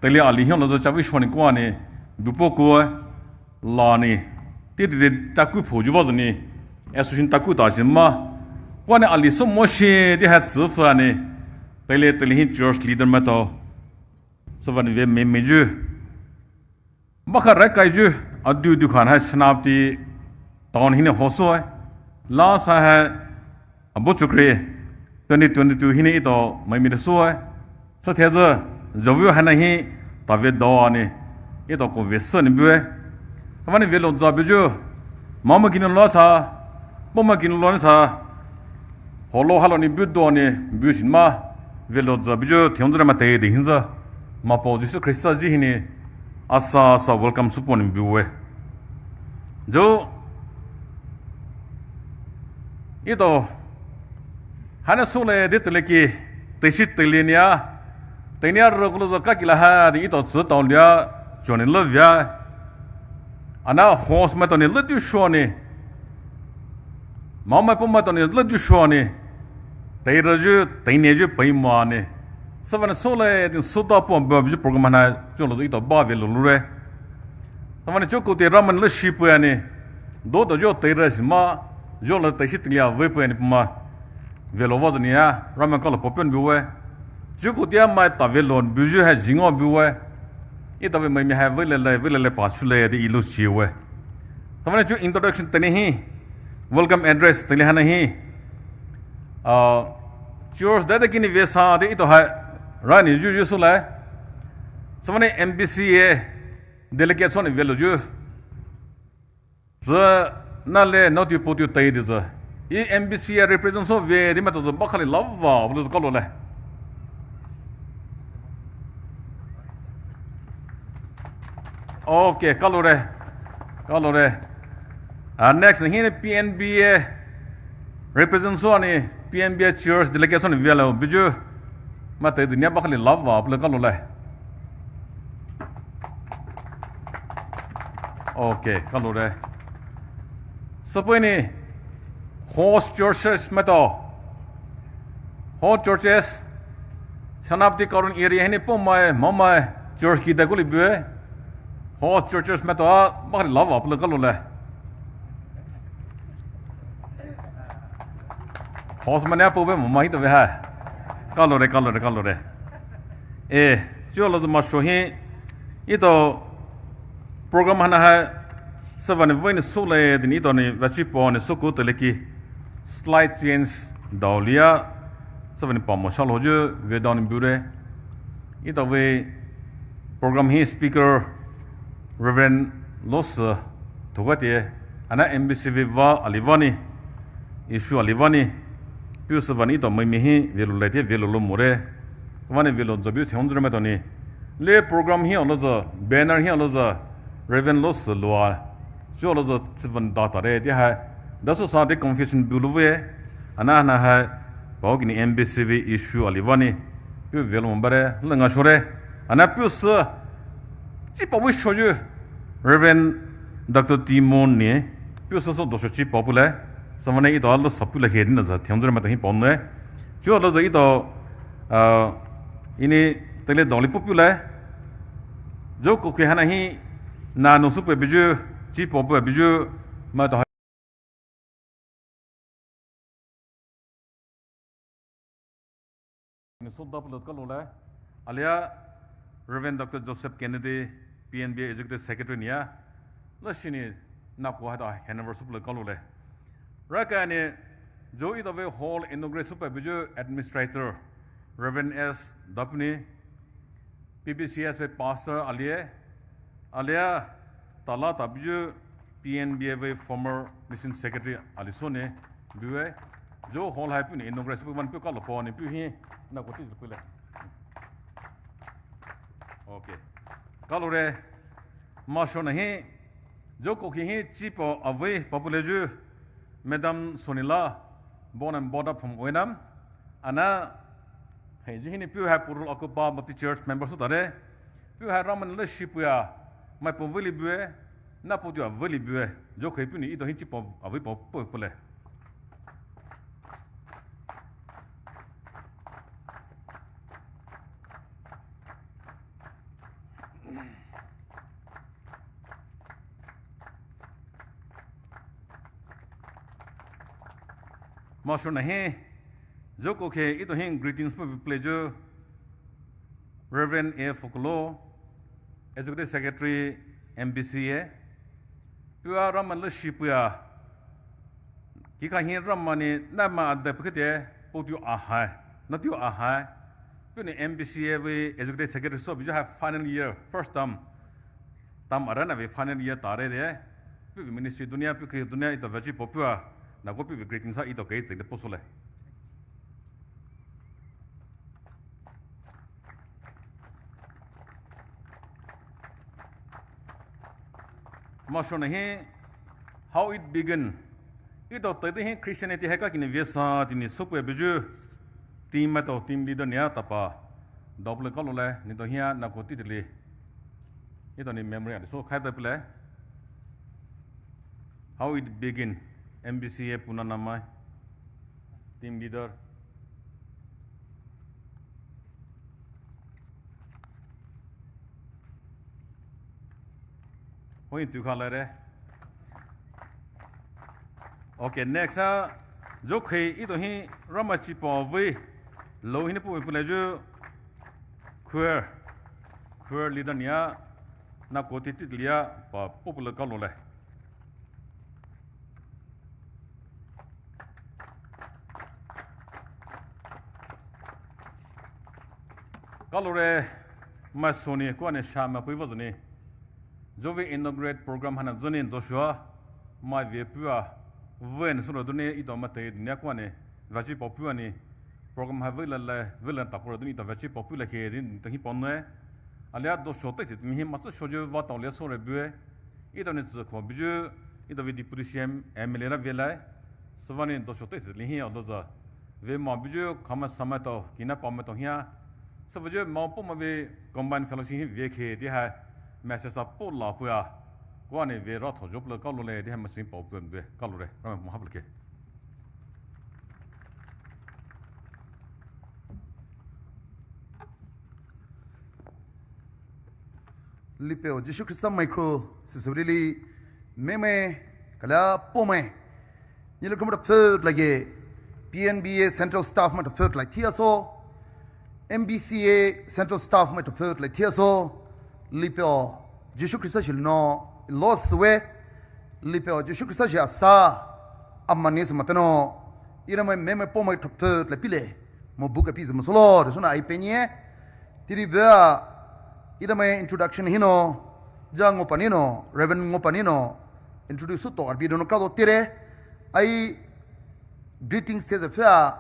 Teile ali hinou louzü chavi shoni kuani, bupo kua, lani, ti ti ti taku phoju vazüni, association taku ta sima, kuani ali somo shi ti ha tsü fani, teile teile hi church leader maitao, süvani ve me meju. Bakha rai kaiju, adu du khan ha Senapati town hinou hoso ai. Last ha ha, abo chukre, twenty twenty-two hinou ito mai mi de so ai. Sa theza, javu hana hi, tave do ani, ito ko ve sa ni bue. Hamani ve lo za buju, mama kinu lo sa, poma kinu lo sa, holo halo ni bu do ni, bu sin ma, ve lo za buju, thion zra ma te de hinza, ma po Jisu Krista ji hinou, asa asa welcome suponi bue. Jo, ito, hana sule de teile ki, te shi teile nia, te nia ro kulo zo kakila ha, de ito tsü tao lia, joni lo via. Ana host maitao ni lo du shoni. Mama poma tao ni lo du shoni. Te ro ju, te nia ju pai ma ni. Süvani sule, de suta po bua ju program na, jo lo ito ba ve lo lure. Süvani choko te ramen lo shi pua ni. Do do jo te ra sima, jo lo te shi tilia ve pua ni puma. Ve lo vazüni ya, ramen kalo popion bue. Choko te mai tave lo buju ha jingo bue. Ito ve mai mi ha ve le le, ve le le pa su le de ilo shi we. Süvani ju introduction teile hi. Welcome address teile hana hi. Ah, church da de kini ve sa de ito ha. Rani ju ju su le. Süvani M B C A. Delegate soni ve lo ju. Zü na le no tiu po tiu tai de zü. I M B C a represent so ve de maitao zü bakhali lava, vulu zü kalo le. Okay, kalo re. Kalo re. Ah, next, hinou P N B A represent so ani P N B A church delegation ve lo, buju. Maitao de nia bakhali lava, vulu kalo le. Okay, kalo re. Süpui ni host churches maitao. Host churches. Senapati Karon area hinou pomai, mamai church ki da kuli bue. Host churches maitao, bakhali lava, vulu kalo le. Host mane apo be mama ito ve ha. Kalo re, kalo re, kalo re. Eh, jo lo ma sho hi. Ito program hana ha. Süvani ve ni sule, de ni ito ni vachi po ni suku teile ki. Slight change daolia. Süvani pa mo shalo ju ve daoni bure. Ito ve program hi speaker Reverend Lose Thogate, ana M B C ve va ali vani, issue ali vani, piu süvani ito mai mi hi ve lo le te ve lo lo more. Vani ve lo za biu thion zra maitao ni. Le program hi olo za, banner hi olo za, Reverend Lose lua. Ju olo za tsüvan da ta re te ha. Da so sa de confession bu lo ve. Ana ana ha. Pao kini M B C ve issue ali vani. Piu ve lo mo bare, le nga sho re. Ana piu sü. Chi pa wi sho ju. Reverend Doctor Timon ni. Piu sü so do sho chi pa pu le. Süvani ito alo sa pu le he ni na za. Thion zra maitao hi pa ne. Ju alo za ito, ah, ini teile doli pu pu le. Jo ko ke hana hi. Na no su pe buju. Chi pa pu buju. Maitao Minnesota pulot kalo le, alia Reverend Doctor Joseph Kennedy, P N B A Executive Secretary nia, la shini na ko hada handover supulot kalo le. Raka ni, jo ito ve hall inaugurate supa buju administrator, Reverend S Dapni, P B C S ve pastor alia, alia tala ta buju P N B A ve former mission secretary ali so ne bue. Jo hall hai pu ni inaugurate pu man pu kalo po ni pu hi na ko ti pu le. Okay. Kalo re ma sho na hi jo ko ki hi chi po avei pa pu le ju Madam Sonila bon and bought up from Oenam. Ana, hei, ju hini piu hai purul aku pa Baptist Church member su tare. Piu hai ramen le shi puya, mai po veli bue, na po tua veli bue. Jo kei piu ni ito hin chi po, avi po, po, po le. Maisou nahi, zhou koukhe etao hi greetings peiwu peilayu, Reverend A Fokolo, Executive Secretary, M B C A, puh-a Ramai leshi puh-a, kikha hi Ramai ni naima ade pukete, puh tiu ahai, na tiu ahai, puhnou M B C A vei Executive Secretary sou buyu hai final year, first term, term arana vei final year tare de, puhvei ministry dunia, puhkhe dunia etao veachi paopua, nakou puhvei greetings ha etao kei tei de posoule. Maisou nahi, how it began. Etao teidei hi Christianity hai kakini veisa tea ni soupu buyu, team maitao team leader nia tapa, daopule kaloule, neletao hia nakou teitei li, etao ni memory ali sou khai daopule. How it began, M B C A Puna Namai, team leader. Hoi tu kha lare. Okay, next ha, zhou koukhe etao hi Ramai chipao vei, lou hinou puhvei peilayu, choir, choir leader nia, nakou teitei lia pa popular kaloule. Kaloure, maisou ni kuani sha mapui vazou ni, zhou vei inaugurate program haina zhou ni doshua, mai vei pua, vei ni sura duni etao maitao dunia kuani, veachi paopua ni, program hai vei lale, vei lale tapura duni etao veachi paopua lakhe duni etao hi paonoue. Alia doshua teitei ni hi maisou shouyu vah taolia soure bue. Etao ni zhukho buyu, etao vei Deputy C M, M L A na vei lai. Süvanou doshua teitei li hi adoza. Vei mai buyu, khamai samaitao, kina pamaitao hia. Süvayu mai poma vei combined fellowship hi veikhe tea hai. Message a pola pua. Kuani vei ratho zhopula kaloule tea hai maisou paopua bue. Kaloure, Ramai maha pulakhe. Lipeo Jisu Khrista maikro, sisuli li, meme, kala pome. Nilo kumra put lage, P N B A Central Staff maitao put lai thiaso, M B C A Central Staff maitao put lai thiaso, lipeo Jisu Khrista shilino, lo swe, lipeo Jisu Khrista shi asa, amani se mateno, ira mai meme pome maitao put lai pile. Mo buka pizü mo solo, de sona ai penye. Tiri vea, ida mai introduction hino, ja ngo panino, Reverend ngo panino, introduce to arbi dono kado tire, ai greetings te ze fea,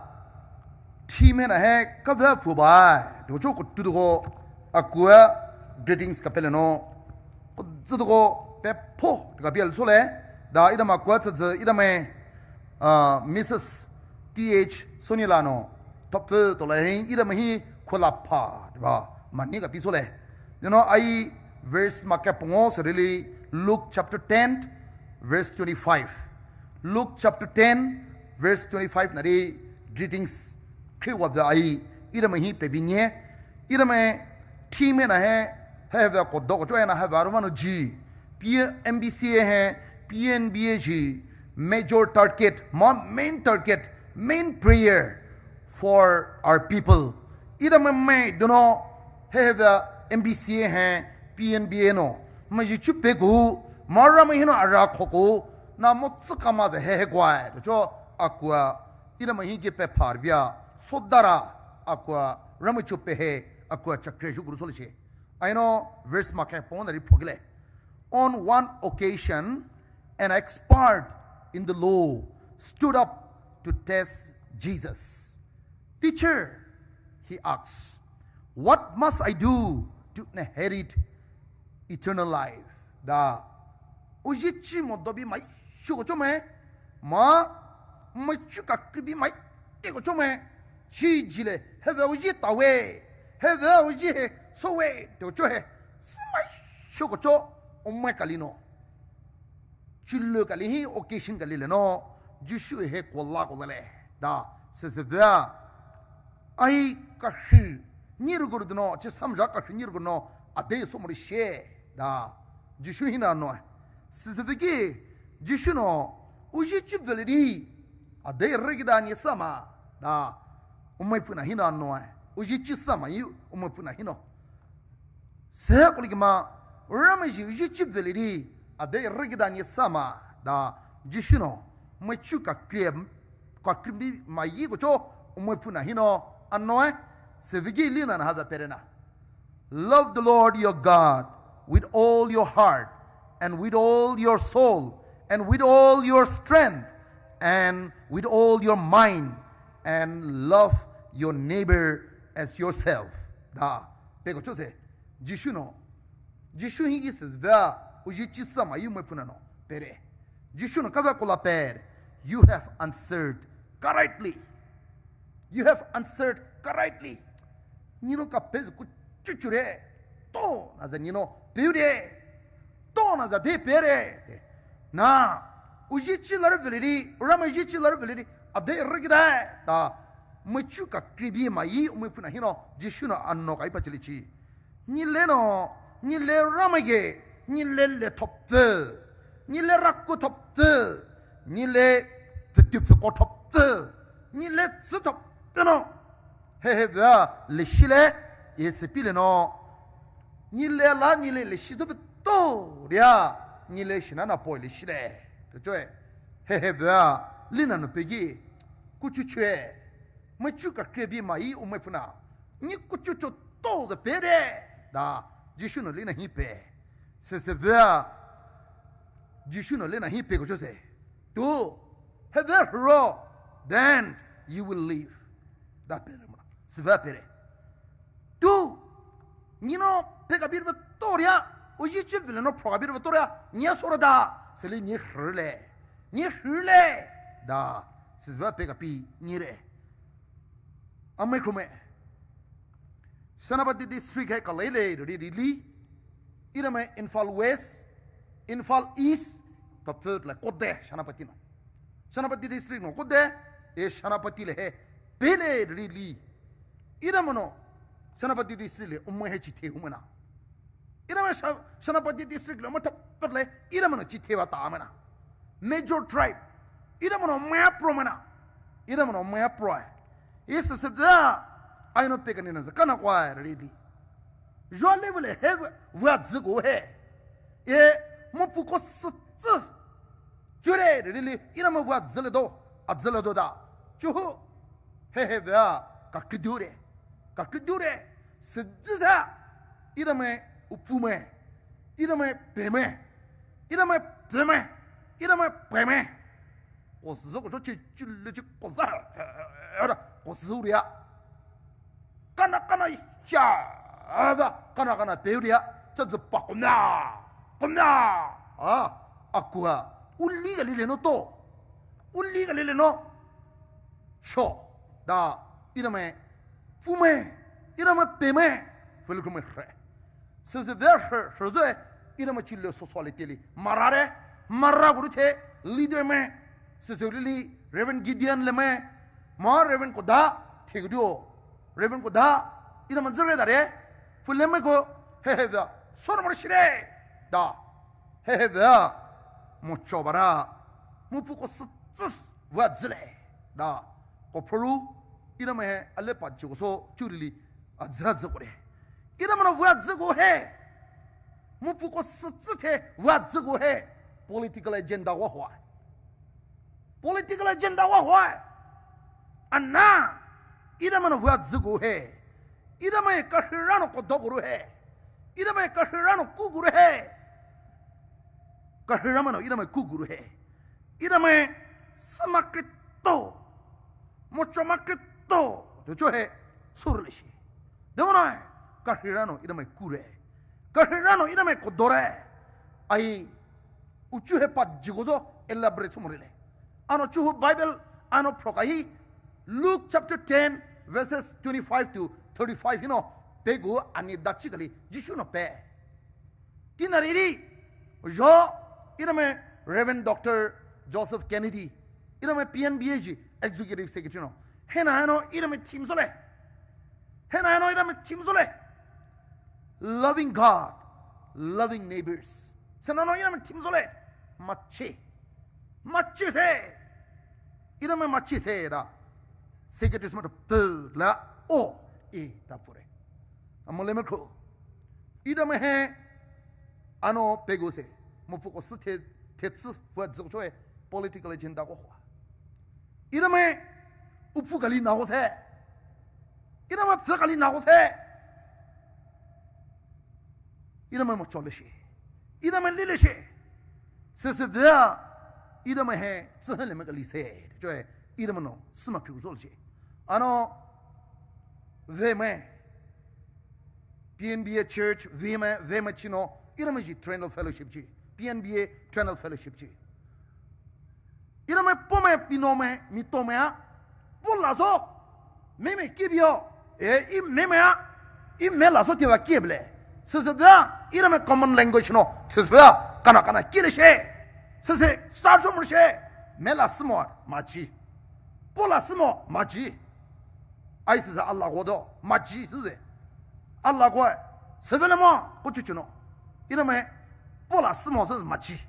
team he na he, ka vea phu bai, do cho ko tu do ko, akua greetings ka pele no, ko zu do ko, pe pho, ka bial sole, da ida ma kua tsa ze, ida mai, uh, Missus T H Sonila no, top to la hing, ida mahi, kola pa, diba, mani ka piso le. You know, ai verse ma ka pongo, so really, Luke chapter ten, verse twenty-five. Luke chapter ten, verse twenty-five, nari, greetings, kri wa ai, ida mahi pe binye, ida mai, team na he, he ve ko do ko cho na he va ro no ji. P M B C A hai, P N B A ji, major target, ma main target, main prayer for our people. Ida mai mai dono, he he va M B C A hai, P N B A no, ma ji chu pe ku, ma ra mai hino ara kho ku, na mo tsu ka ma ze he he kwai, to cho akua, ida mai hi je pe phar bia, so dara, akua, ra mai chu pe he, akua chakre ju guru so le she. I know, verse ma ke pon ri phogile. On one occasion, an expert in the law stood up to test Jesus. "Teacher," he asked, "what must I do to inherit eternal life?" Da. Uji chi mo dobi mai shu ko chome. Ma, mai chu ka kribi mai te ko chome. Chi jile, he ve uji ta we. He ve uji he, so we, te ko cho he. Si mai shu ko cho, o mai kalino. Chulu kali hi occasion kali le no, Jisu he kola kola le, da, se se vea. Ai kashi, ni rugur no, che samja kashi ni rugur no, ade so mori she, da, Jisu hina no. Se se veki, Jisu no, uji chi vele di, Ade rüki da ni sama da. Umai puna hino anoe. Uji chi sama yu umai puna hino. Sü kuli kima, Ramai ji uji chi veli di, ade rüki da ni sama da. Jisu no, mai chu ka kriem, ka kriem bi mai yi ko cho, umai puna hino anoe. Sü vigi li na na ha da pere na. Love the Lord your God with all your heart and with all your soul and with all your strength and with all your mind and love your neighbor as yourself. Da, pe ko cho se, Jisu no, Jisu hi is va, uji chi sama yu mai puna no, pere. Jisu no kava kola pere, you have answered correctly. You have answered correctly. Nino ka pez ku chuchure. To na za nino pere. To na za de pere. Na, uji chi lar veli di, Ramai uji chi lar veli di, ade rüki da. Da, mai chu ka kriem bi mai yi umai puna hino, Jisu no ano ka ipa chili chi. Nile no, nile Ramai ge, nile le thopfü, nile raku thopfü, nile pfütü pfüko thopfü, nile tsü thopfü no. Hehe vea le shile, ye sepi le no. Nile la, nile le shi thopfü to ria, nile shina na poi le shile. To choe, hehe vea, lina no pegi, kuchu chue. Mai chu ka kriem bi mai yi umai puna. Ni kuchu cho to za pere. Da, Jisu no lina hi pe. Sese vea. Jisu no lina hi pe ko cho se. Tu, he vea ro, then you will live. Da pere mo. Se vea pere. Tu, nino pe ka bi ve to ria. Uji chi veli no pro ka bi ve to ria. Ni so ra da. Se li ni hre le. Ni hre le. Da, se vea pe ka bi ni re. Amai khume. Senapati district he kalele ri ri li. Iramai Imphal West, Imphal East, ka pfut le kode Senapati no. Senapati district no kode, e Senapati le he pele ri li. Iramai no Senapati district le umai he chithe humana. Iramai Sa-, Senapati district le umai thapet le, iramai no chithe va ta mana. Major tribe. Iramai no maya pro mana. Iramai no maya pro. Isa sebda, aino pekani na zakana kwa redi. Jua level he vua ziko he. E, mo puko sutsu. Jure redi, iramai vua zile do, azile do da. Chuhu. He he vua, ka kidure. Ka kidure. Sedzisa. Iramai upume. Iramai peme. Iramai peme. Iramai peme. Ko sü ko chi chi le chi ko sa. Ko sü ria. Kana kana ya. Ba kana kana pe ria. Cha zi pa ko na. Ko na. A. Akua. Uli ga lile no to. Uli ga lile no. Sho. Da. Iramai. Pume. Iramai peme. Fulukume re. Sese ver her, her zoe, iramai chile so so le teli. Marare, mara guru the, leader me. Sese lili, Reverend Gideon le me. Ma Reverend ko da, the guru. Reverend ko da, iramai zere da re. Fule me ko, he he da. So na mar shire. Da. He he da. Mo chobara. Mo puko sutsus, wa zile. Da. Ko phoru, iramai he, ale pa chuko so, churili. Azazakore. Iramai no vua ziko he. Mo puko sutsu the vua ziko he. Political agenda wa hua. Political agenda wa hua. Ana. Iramai no vua ziko he. Iramai kahira no kodo guru he. Iramai kahira no ku guru he. Kahira mano iramai ku guru he. Iramai sema Kristo. Mocho ma Kristo. Docho he. Surle shi. Demono he. Kahira no iramai kure. Kahira no iramai kodore. Ai. Uchu he pa jigozo elaborate sumorele. Ano chuhu Bible ano prokahi. Luke chapter ten verses twenty-five to thirty-five hino. Pegu ani dachi kali. Jisu no pe. Tina riri, jo, iramai Reverend Doctor Joseph Kennedy, iramai P N B A ji Executive Secretary no. Hena heno iramai theme sole. Hena heno iramai theme sole. Loving God, loving neighbors. Sena no iramai theme sole. Mache. Mache se. Etao mai machi se da. Secretary mai da pela o e da pure. Amo le me kho. Etao mai he ano pegu se. Mo puko se the the tsi fua zokcho e political agenda ko hua. Etao mai upu kali na ho se. Etao mai phe kali na ho se. Etao mai mo chole she. Etao mai lile she. Sese vea. Etao mai he tsi he le me kali se. Cho e. Etao mai no sima piu zol she. Ano ve mai P N B A church ve mai ve mai chino. Etao mai ji Trendle Fellowship ji. P N B A Trendle Fellowship ji. Etao mai po mai pino mai mito mai a. Po la so. Me mai ki bio. E i me mai a. I me la so tiwa ki ble. Sese vea. Etao mai common language no. Sese vea. Kana kana ki le she. Sese sa so mo she. Me la simo machi. Po la simo machi. Ai sese Allah go do machi sese. Allah go. Sese le mo ko chuchuno. Etao mai po la simo sese machi.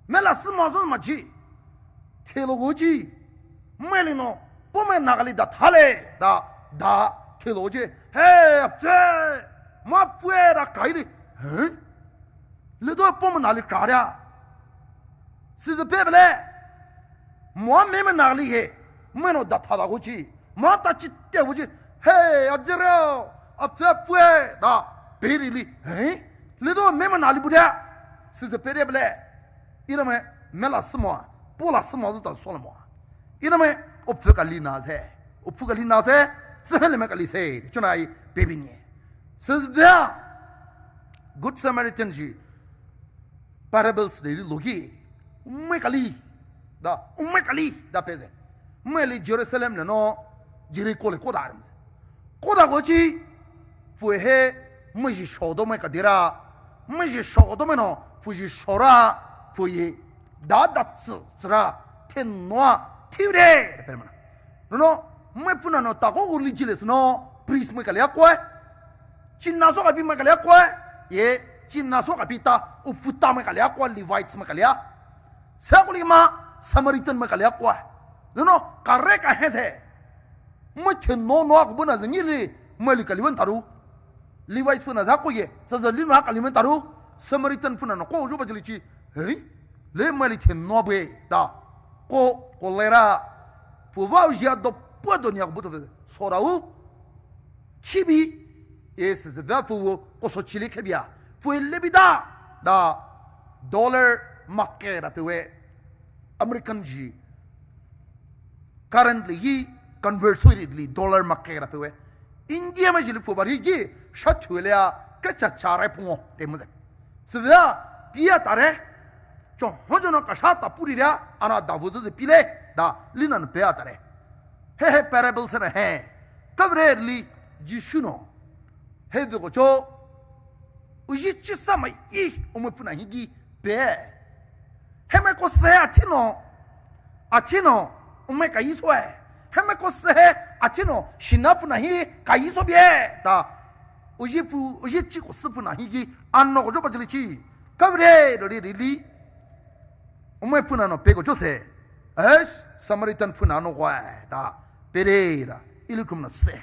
Me la simo sese machi. Thelo go chi. Mai le no. Po mai na kali da thale da da thelo je. He phe. Ma pue da kai le. He. Le do po mai na le kra ya. Sese pe bele. Mo me me na li he. Me no da tha da go chi. Mo ta chi te go chi. He a jere. A phe pue da. Pe ri li. He. Le do me me na li bu da. Sese pe re bele. Etao mai me la simo. Po la simo zu ta so le mo. Etao mai o phe kali na se. O phe kali na se. Tsi he le me kali se. Chona i pe bi ni. Sese vea. Good Samaritan ji. Parables de logi. Umai kali. Da, umai kali da peze. Mai le Jerusalem le no Jericho le koda ram se. Koda go chi. Pue he mai ji shodo mai kadira. Mai ji shodo mai no. Pue ji shora. Pue da da tsu tsra. Ten noa. Tiure. Pe mana. No no. Mai puna no tako uli jiles no. Priest mai kali akoi. China so kapi mai kalia kua, ye China so kapi ta, uputa mai kalia kua, Levites mai kalia. Sa kuli ma Samaritan mai kalia kua. No no, kare ka he se. Mai the no no aku buna zengili, mai li kaliwan taru. Levites puna za ko ye, sa za li no kaliwan taru. Samaritan puna no ko jo ba jili chi. Hei, le mai li the no be da. Ko, ko lera. Puva ujia do, pua do nya buto ve. Sora u. Khibi, e se se va fu wo, ko so chili khibia. Fu e lebi da, da, dollar make da pe we. American ji. Currently, yi convert sui li dollar make da pe we. India ma ji li fu ba ri ji, sha thu le a, ke cha cha re pu ngo, de mo ze. Se va, pia ta re. Cho, ho jo no ka sha ta pu ri ria, ana da fu ze pi le, da, li nan pe a ta re. He he parable se na he. Kavre li Jisu no. He ve ko cho. Uji chi sa mai i, o mo puna hi gi pe. He mai ko se a ti no. A ti no. O mai ka i so e. He mai ko se he a ti no. Shina puna hi ka i so bie. Da. Uji pu, uji chi ko se puna hi gi. Ano ko jo pa jili chi. Kavre ri ri ri. O mai puna no pe ko cho se. Es, Samaritan puna no kwa da. Pere da. Ilikum na se.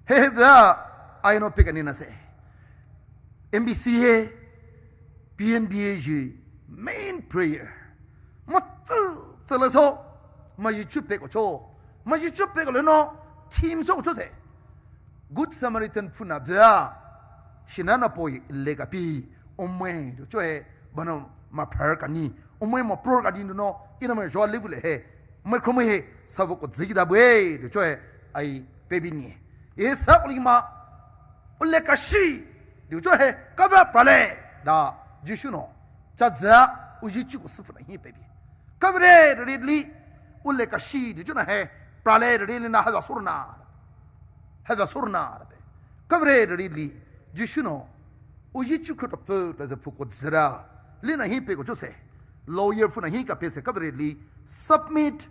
He he va, ai no pe ka ni na se. M B C A, P N B A ji, main prayer. Mo tsu, tsu le so. Ma ji chu pe ko cho. Ma ji chu pe ko le no. Kim so ko cho se. Good Samaritan puna vea. Shinana poi le kapi. Omwe do cho he. Bano ma phar kani. Omwe ma pror kani do no. Ina ma jo le bu le he. Ma kho mo he. Sa vo ko zigi da bwe do cho he. Ai pe bi ni. E sa ko li ma. Ule kashi. Do cho he. Ka va pra le. Da. Jisu no. Cha za. Uji chu ko su puna hi pe bi. Kavre ri li. Ule kashi. Do cho na he. Pra le ri li na ha va sur na. Hava sorna rape. Kavre ri li, Jisu no. Uji chu khuta pe la za phuko zira. Li na hi pe ko cho se. Lawyer phu na hi ka pe se kavre li. Submit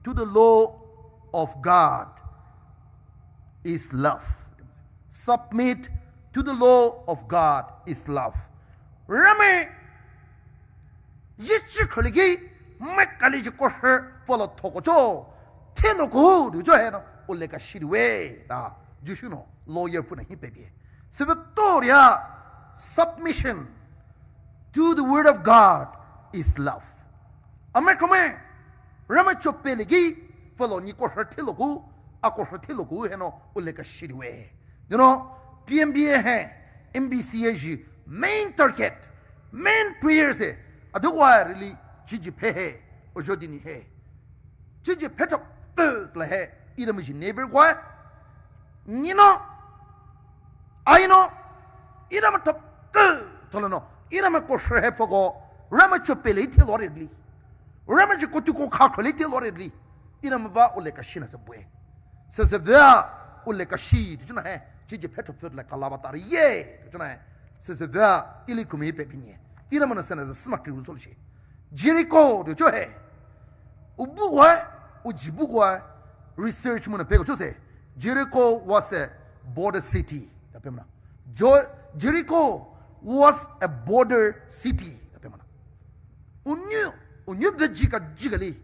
to the law of God is love. Submit to the law of God is love. Rame. Jisu khuligi. Mai kali ji kohre pfülo thokocho, thelo kou dou cho he no, ole kashi dou e, da, Jisu nou lawyer puhnou hi peipei. Sübütoh ria, submission to the word of God is love. Amai kome, Ramai cho pele ki, pfülo ni kohre thelo kou, a kohre thelo kou he no, ole kashi dou e. You know, P M B A he, M B C A ji, main target, main prayer se, adouwa really, chiji phe he, ojo dini he. Chiji phe to, pü, la he, ida maji neighbor kwa, nino, aino, ida ma to, pü, tolo no, ida ma kohre he pfüko, Ramai cho pele thelo really. Ramai ji kotu ko kha khole thelo really. Ida ma ba ole kashi na se bue. Sese vea, ole kashi, dou cho na he, chiji phe to pü la kalaba tari ye, dou cho na he. Sese vea, ili kumi peipei ni. Ida ma na sena se sma kri uzo shi. Jericho, dou cho he. Ubu kwa, uji bu kwa, research muna peko cho se. Jericho was a border city. Da pemana. Jo-, Jericho was a border city. Da pemana. Unyu, unyu beji ka jikali.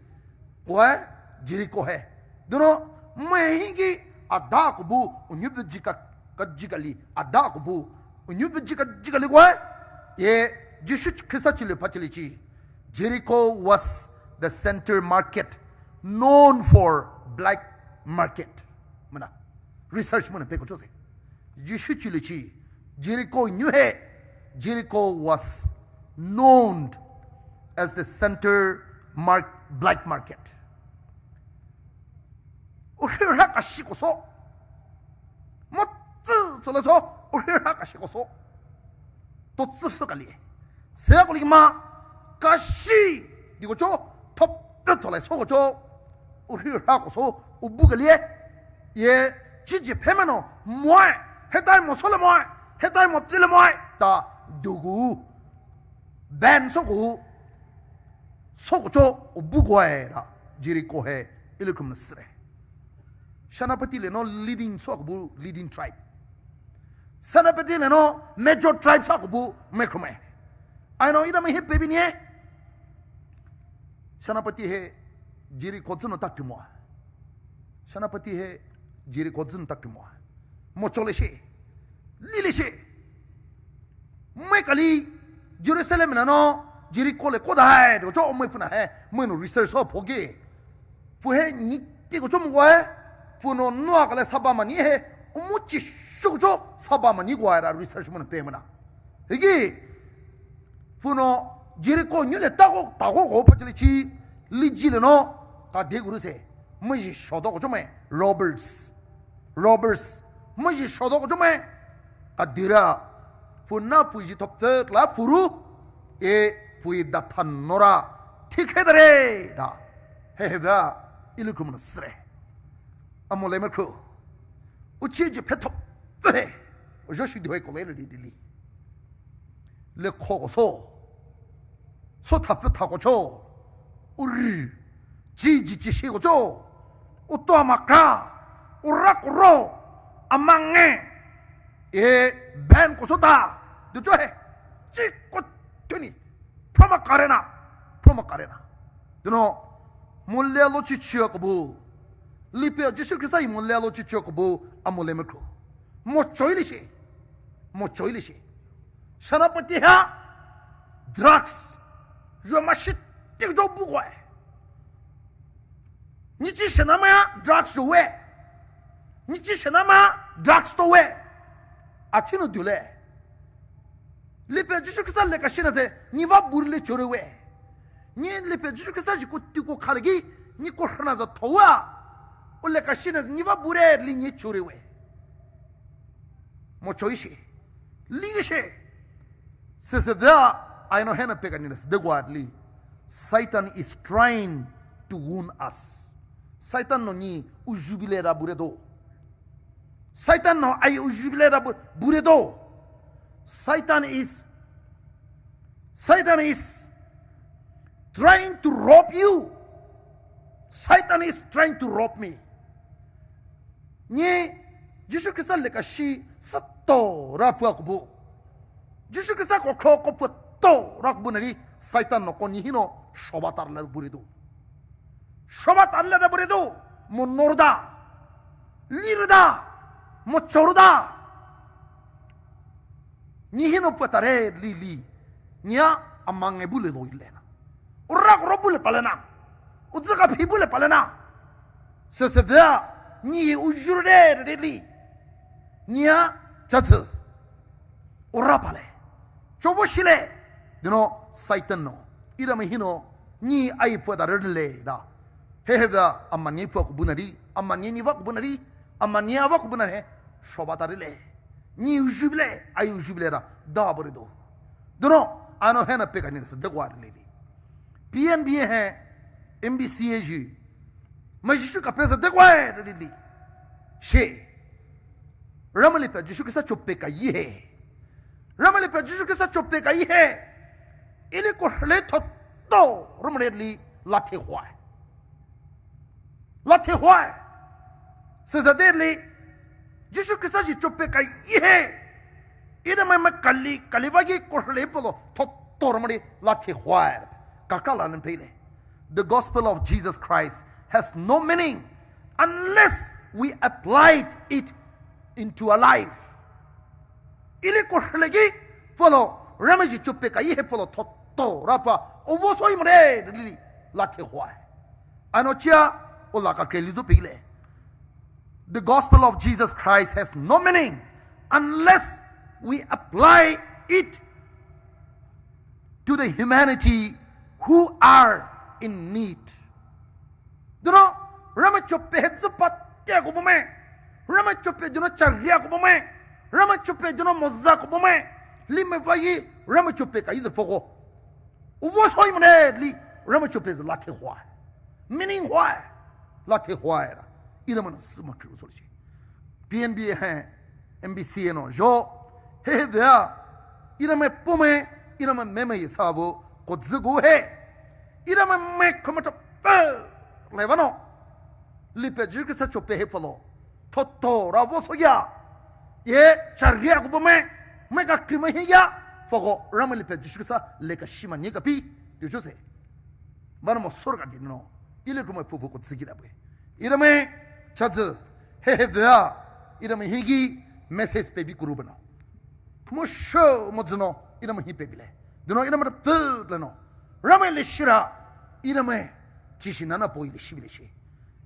Kwa, Jericho he. Dou no, mai hingi, ada kubu, unyu beji ka, ka jikali, ada kubu, unyu beji ka jikali kwa. Ye, Jisu Khrista chile pa chile chi. Jericho was the center market known for black market. Muna, research muna peko cho se. Jisu chile chi, Jericho nyu he, Jericho was known as the center mar-, black market. Urira kashi koso. Mo tsu tsu la so, urira kashi koso. To tsu fu kali. Se koli ma, kashi, diko cho, top, to to la so ko cho. Urira koso, ubu kali. Ye, chiji phe mano, moe, hetai mo sole moe, hetai mo pile moe, ta, dugu. Ban so ko, so ko cho, ubu ko e ra, Jericho he, ili kum sre. Senapati le no leading so ko bu, leading tribe. Senapati le no major tribe so ko bu, me kome. Aino ida me he peipei ni e. Senapati he Jericho zino takti mo. Senapati he Jericho zino takti mo. Mo cho le she. Li le she. Mai kali Jerusalem na no, Jericho le koda hai, dou cho mai puna he, mai no research so phoge. Phu he ni ti ko cho mo kwa e, phu no noa kale saba mani he, umu chi shu cho saba mani kwa ra research mo na pe mo na. Higi, phu no Jericho nyu le tako, tako ko pa chile chi, li ji le no, ka de guru se, mai ji shodo ko cho mai, robbers. Robbers, mai ji shodo ko cho mai, ka dira, phu na phu ji top third la phu ru, e phu i da than nora, thik he da re, da, he he ba, ili kum na sre. Amo le me kru, uchi ji phe top, he, ujo shi di hoi ko le di di li. Le kho ko so. So tha phe tha ko cho. Uri. Chi ji chi shi ko cho. Uto amakra. Ura ko ro. Amange. E ban ko so ta. Dou cho he. Chi ko tuni. Phoma karena. Phoma karena. Dou no. Mo le lo chi chi ko bu. Lipe Jisu Khrista i mo le lo chi chi ko bu. Amo le me kru. Mo choi li shi. Mo choi li shi. Senapati ha drugs. Yo ma shi tik jo bu ko e. Ni chi sena ma drugs yo we. Ni chi sena ma drugs to we. A chi no dou le. Lipe Jisu Khrista le ka shi na se, ni va bu le chore we. Ni lipe Jisu Khrista ji ko tu ko kha le gi, ni ko hna za tho wa. O le ka shi na se, ni va bu re li ni chore we. Mo choi shi. Li shi. Se se vea, aino hena peka ni nas de gwadli. Satan is trying to wound us. Satan no ni ujubile da bure do. Satan no ai ujubile da bu-, bure do. Satan is, Satan is trying to rob you. Satan is trying to rob me. Ni Jisu Khrista le ka shi sato ra pua kubu. Jisu Khrista ko kho ko pua to ra kubu na ri Saitan no ko nyi hinou shoba tarle bure do. Shoba tarle da bure do. Mo norda. Lirda. Mo chorda. Nyi hinou pua tare lili. Nyi a amang e bule lo ile na. Ura koro bule pale na. Uzi ka phi bule pale na. Sese vea. Nyi uju re re li. Nyi a chazi. Ura pale. Chobo shile. Dino Saitan no. Ira me hinou. Nyi ai pua tare le da. He he vea amanye pua kubunari. Amanye nyi va kubunari. Amanye ava kubunari he. Shoba tare le. Nyi uju bile. Ai uju bile da. Da bure do. Dino. Ano hena peka ni sa dekwa le li. P N B A he. M B C A ji. Ma Jisu ka pesa dekwa le li. She. Ramai lipia Jisu Khrista chope kayi he. Ramai lipia Jisu Khrista chope kayi he. Ili ko le thoto ramai li lathe hua. Lathe hua. Sezade li Jisu Khrista ji chope kayi he. Ina mai mai kali kali vagi ko le polo thoto ramai li lathe hua. Kakala nan pele. The gospel of Jesus Christ has no meaning unless we applied it into our life. Ili ko le gi follow ramai ji chope kayi he follow thoto rapa. Ovo soi mre li lathe hua. Ano chia ola ka kre li zo pele. The gospel of Jesus Christ has no meaning unless we apply it to the humanity who are in need. Dino, ramai chope he zapa tia ko bome. Ramai chope dino charia ko bome. Ramai chope dino moza ko bome. Lime vayi, ramai chope kayi ze foko. Uvo soi mane li, ramai chope ze lathe hua. Meaning hua. Lathe hua era. Ina mana suma kri usol shi. P N B A he, M B C A no, jo, he he vea, ina mai pome, ina mai meme ye sabo, ko zigo he, ina mai me komata pe, levano, lipe Jisu Khrista chope he polo, thoto ra vo so ya, ye charia ko pome, me ka kri mai he ya, foko, ramai lipe Jisu Khrista le ka shima ni ka pi, yo jo se. Bana mo sorga di no. Ile kuma pupu ko tsiki da bwe. Ira me chazi. He he vea. Ira me higi message pebi kuru bano. Mo sho mo zino. Ira me hi pebi le. Dino ira me put le no. Rame le shira. Ira me. Chishi nana poi le shibi le shi.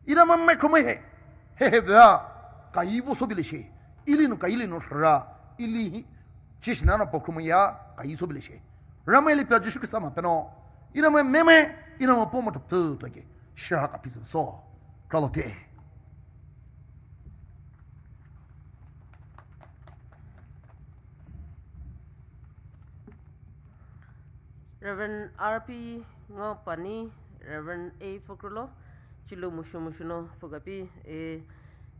Ira me me kuma he. He he vea. Ka ivo so bi le shi. Ili no ka ili no ra. Ili hi. Chishi nana po kuma ya. Ka iso bi le shi. Rame le pia Jisu Khrista ma peno. Ina mai meme, ina mai pomo to put lagi. Shira ka pisa so. Kralo ke. Reverend R P Ngopani, Reverend A Fokrulo, chilu mushu mushu no fugapi, e,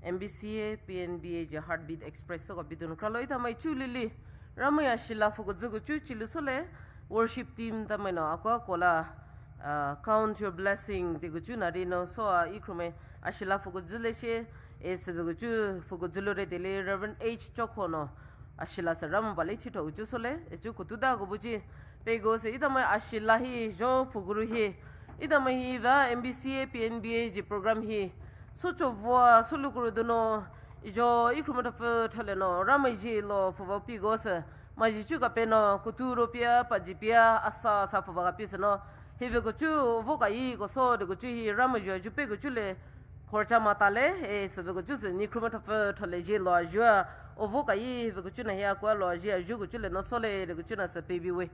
M B C A, P N B A je Heartbeat Express so gabi dun kralo ita mai chu lili. Ramai ashila fugu zugu chu chilu sole, worship team tamai no akwa kola, ah, Count Your Blessing, te gu chu nari no so a ikrume ashila fugu zule she, e, se gu chu fugu zulu re dele Reverend H Chokho no, ashila se ram bale chitho gu chu sole, e chu kutuda gu buji, pe go se ita mai ashila hi jo fuguru hi, ita mai hi va M B C A, P N B A ji program hi, so cho vua, so lukuru duno, jo ikrume da fe thale no, ramai ji lo fuva pi go se, Maji chu ka pe no, kutu ro pia, paji pia, asa, asa fuba ka pi se no. Hi ve ko chu, vo ka yi, ko so, de ko chu hi, rama ju, ju pe ko chu le, khorcha mata le, e, se ve ko chu se, ni kruma thafe, thole je lo, ju a, o vo ka yi, ve ko chu na hi a kwa lo, je a, ju ko chu le, no so le, de ko chu na se pe bi we.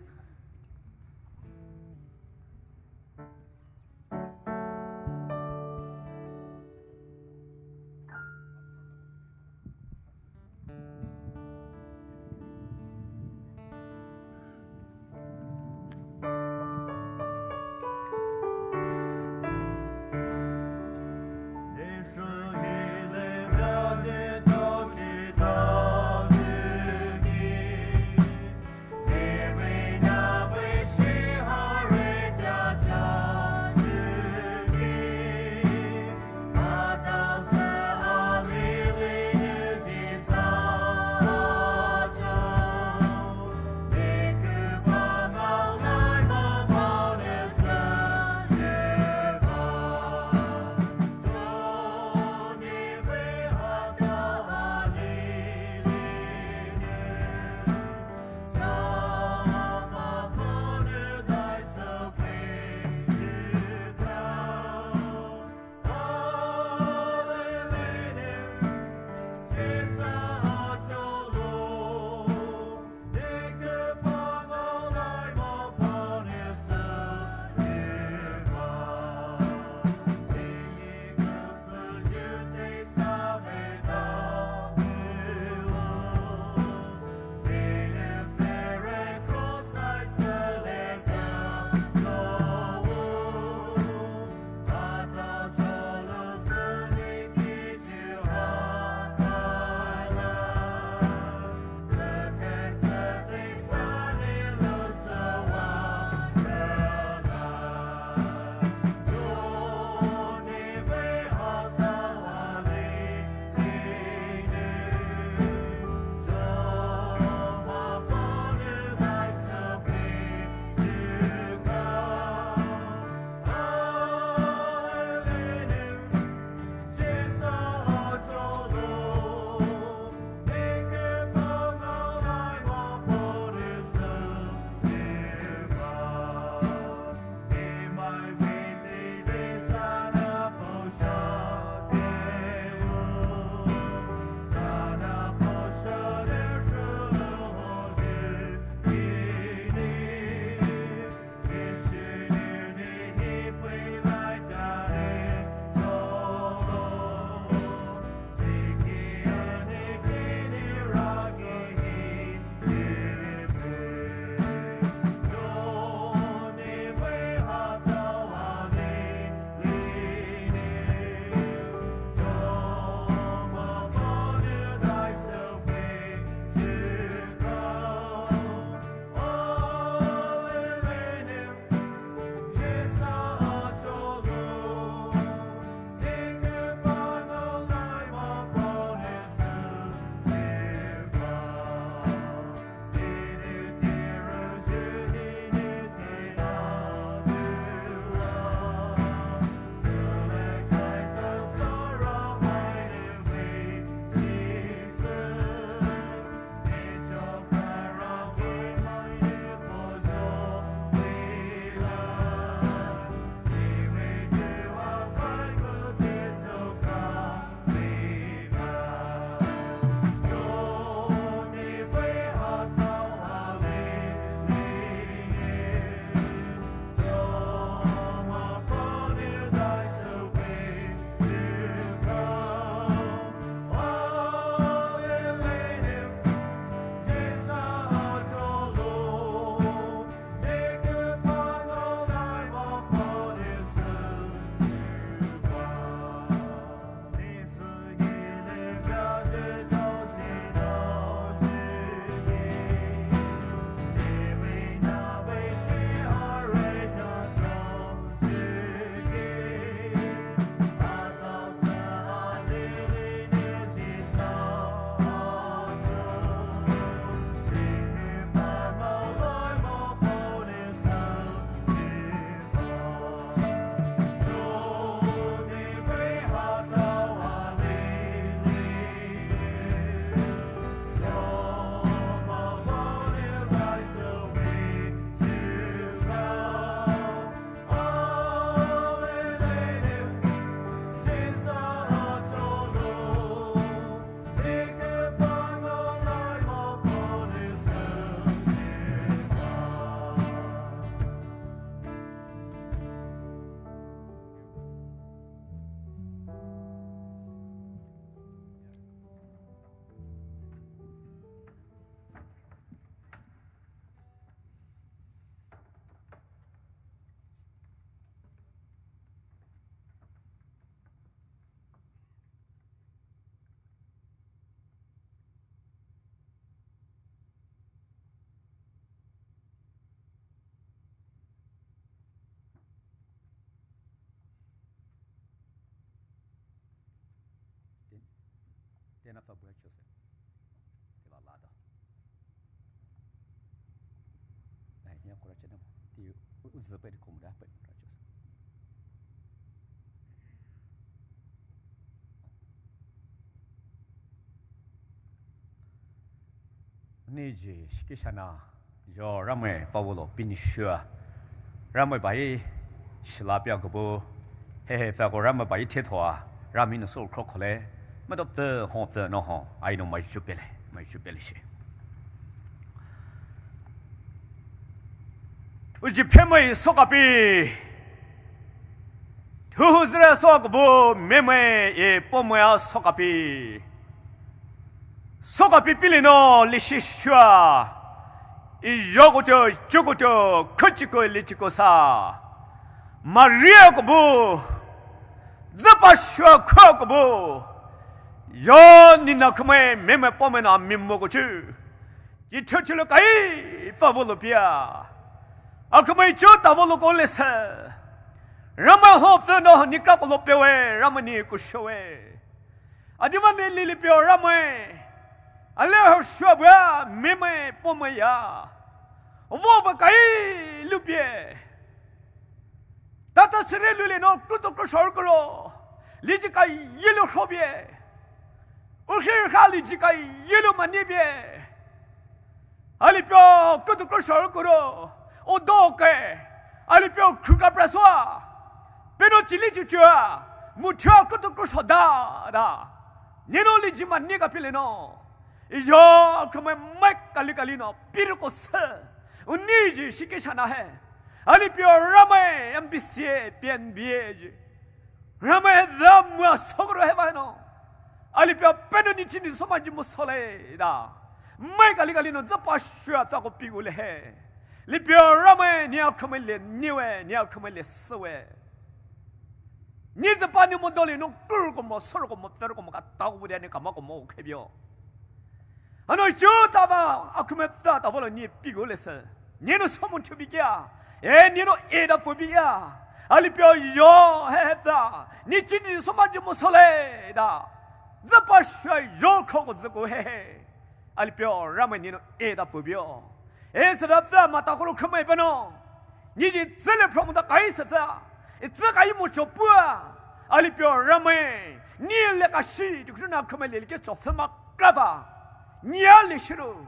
Tena fa bua chose. Tela lada. Ai, nia kora chena. Ti u-, uzü pe di komu da pe kora chose. Neji shikishana. Yo Ramai pavolo pini shua. Ramai bai shila pia kubu. He he fa ko Ramai bai thethoa. Rami no so kro khole. Mato pe ho pe no ho. Ai no mai chupele. Mai chupele she. Uji pemai sokapi. Thuhu zre sokubu memai e pomai a sokapi. Sokapi pili no lishi shua. Iyokoto, jokoto, kochiko, lichiko sa. Maria kubu. Zapa shua ko kubu. Yo nina kumai memai pomai na mimo kochu. Ji chochilo kai fa volo pia. Akumai cho ta volo ko lese. Ramai ho fe no ni ka ko lo pe we, Ramai ni ku sho we. Adiva ne lili pio Ramai. Ale ho shua bua, memai pomai ya. Vo va kai lu pie. Tata sere lule no kruto kro shor kro. Liji kai yelo hobie. Uhe ha liji kai yelo manibie. Alipio kruto kro shor kro. Odo ke. Alipio kruka praswa. Peno chili chuchua. Mutua kruto kro shoda da. Nino liji mani ka pile no. Iyo, akhama mai kali kali no, piru ko se. Uni ji shikishana he. Alipio Ramai M B C A, P N B A ji. Ramai da mua sokro he ba no. Alipio peno ni chini soma ji mo sole da. Mai kali kali no zapa shua ta ko pigu le he. Lipio Ramai ni akhama le niwe, ni akhama le sewe. Ni zapa ni mo doli no kuru ko mo, soro ko mo, tero ko mo, ka tau bu de ni kama ko mo khebio. Ano ju ta ba, akume ta ta volo ni pigu le se. Ni no somo chu bi kia. E ni no e da fu bi ya. Alipio yo he he ta. Ni chini soma ji mo sole da. Zapa shua yo kro ko ziko he he. Alipio Ramai ni no e da fu bio. E se da fa mata koro khamai pano. Ni ji tsele promo da kai se fa. E tse kai mo cho pua. Alipio Ramai. Ni le ka shi, tu kuna khamai le ke cho fa ma krava. Ni a le shiro.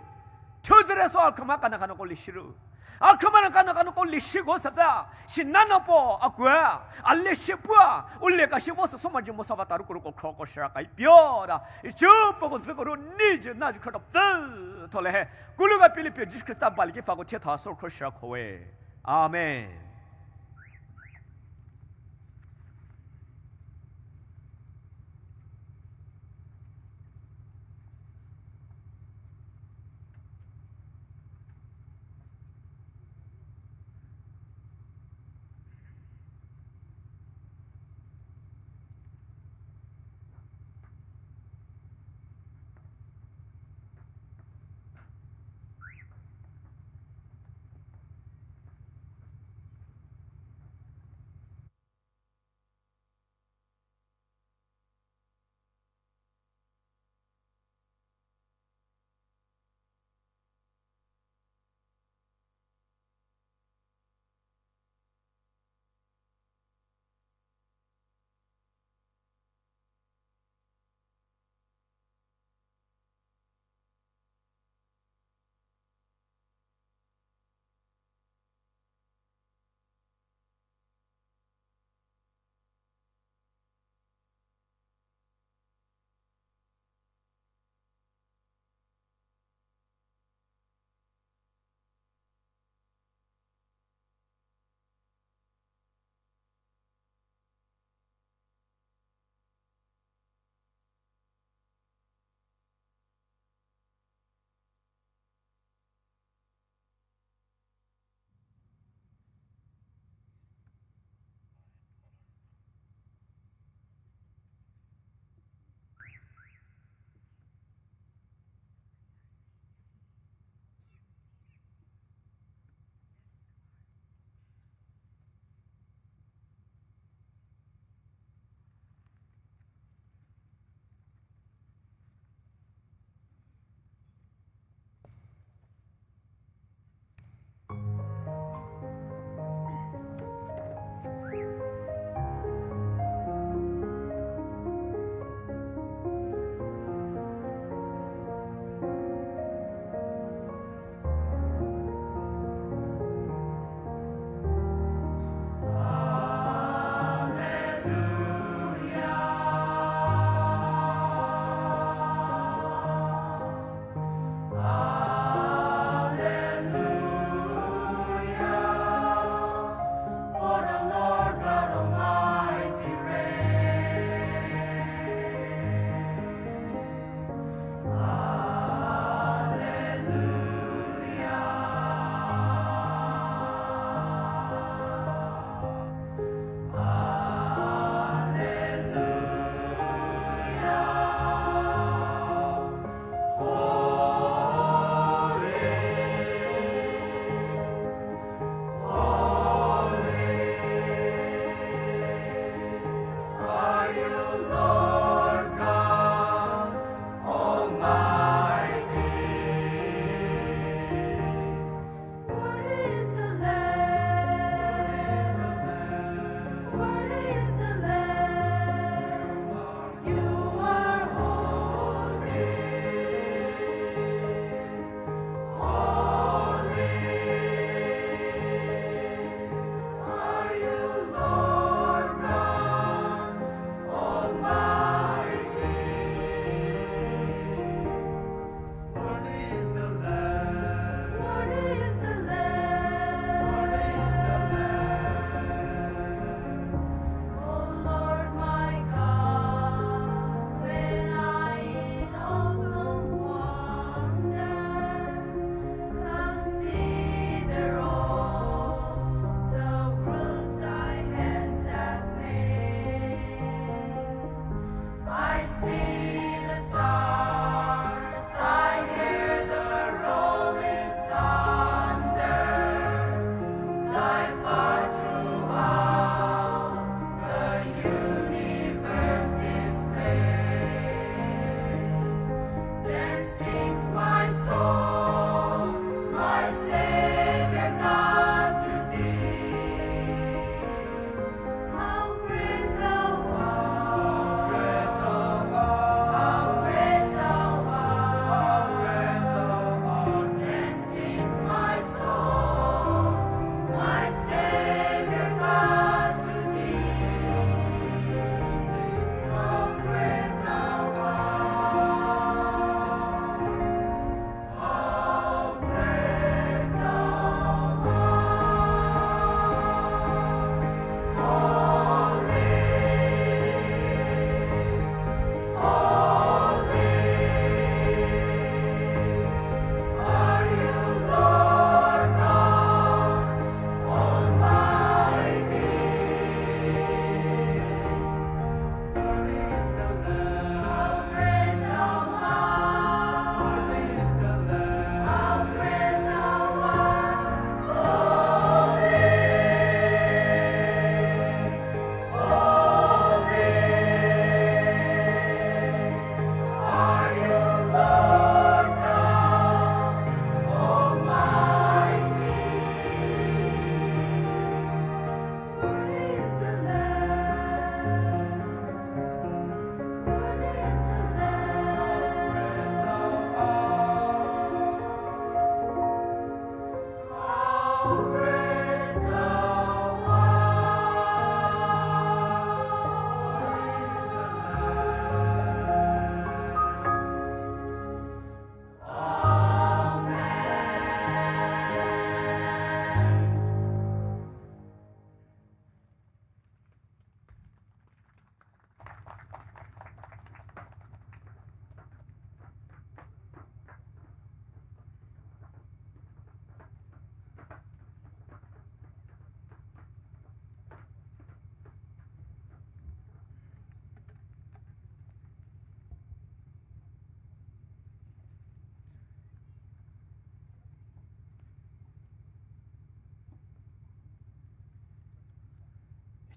Tuzere so akhama kana kana ko le shiro. Akhama kana kana ko le shi go sa fa. Shi nana po akua. Ale shi pua. Ule ka shi vo sa soma ji mo sa va taru koro ko kro ko shira kai bio da. Ichu po ko ziko ro ni ji na ji kro da. Tole he. Kulu ga pili pio Jisu Krista bali ki fa ko thia tha so kro shira ko we. Amen.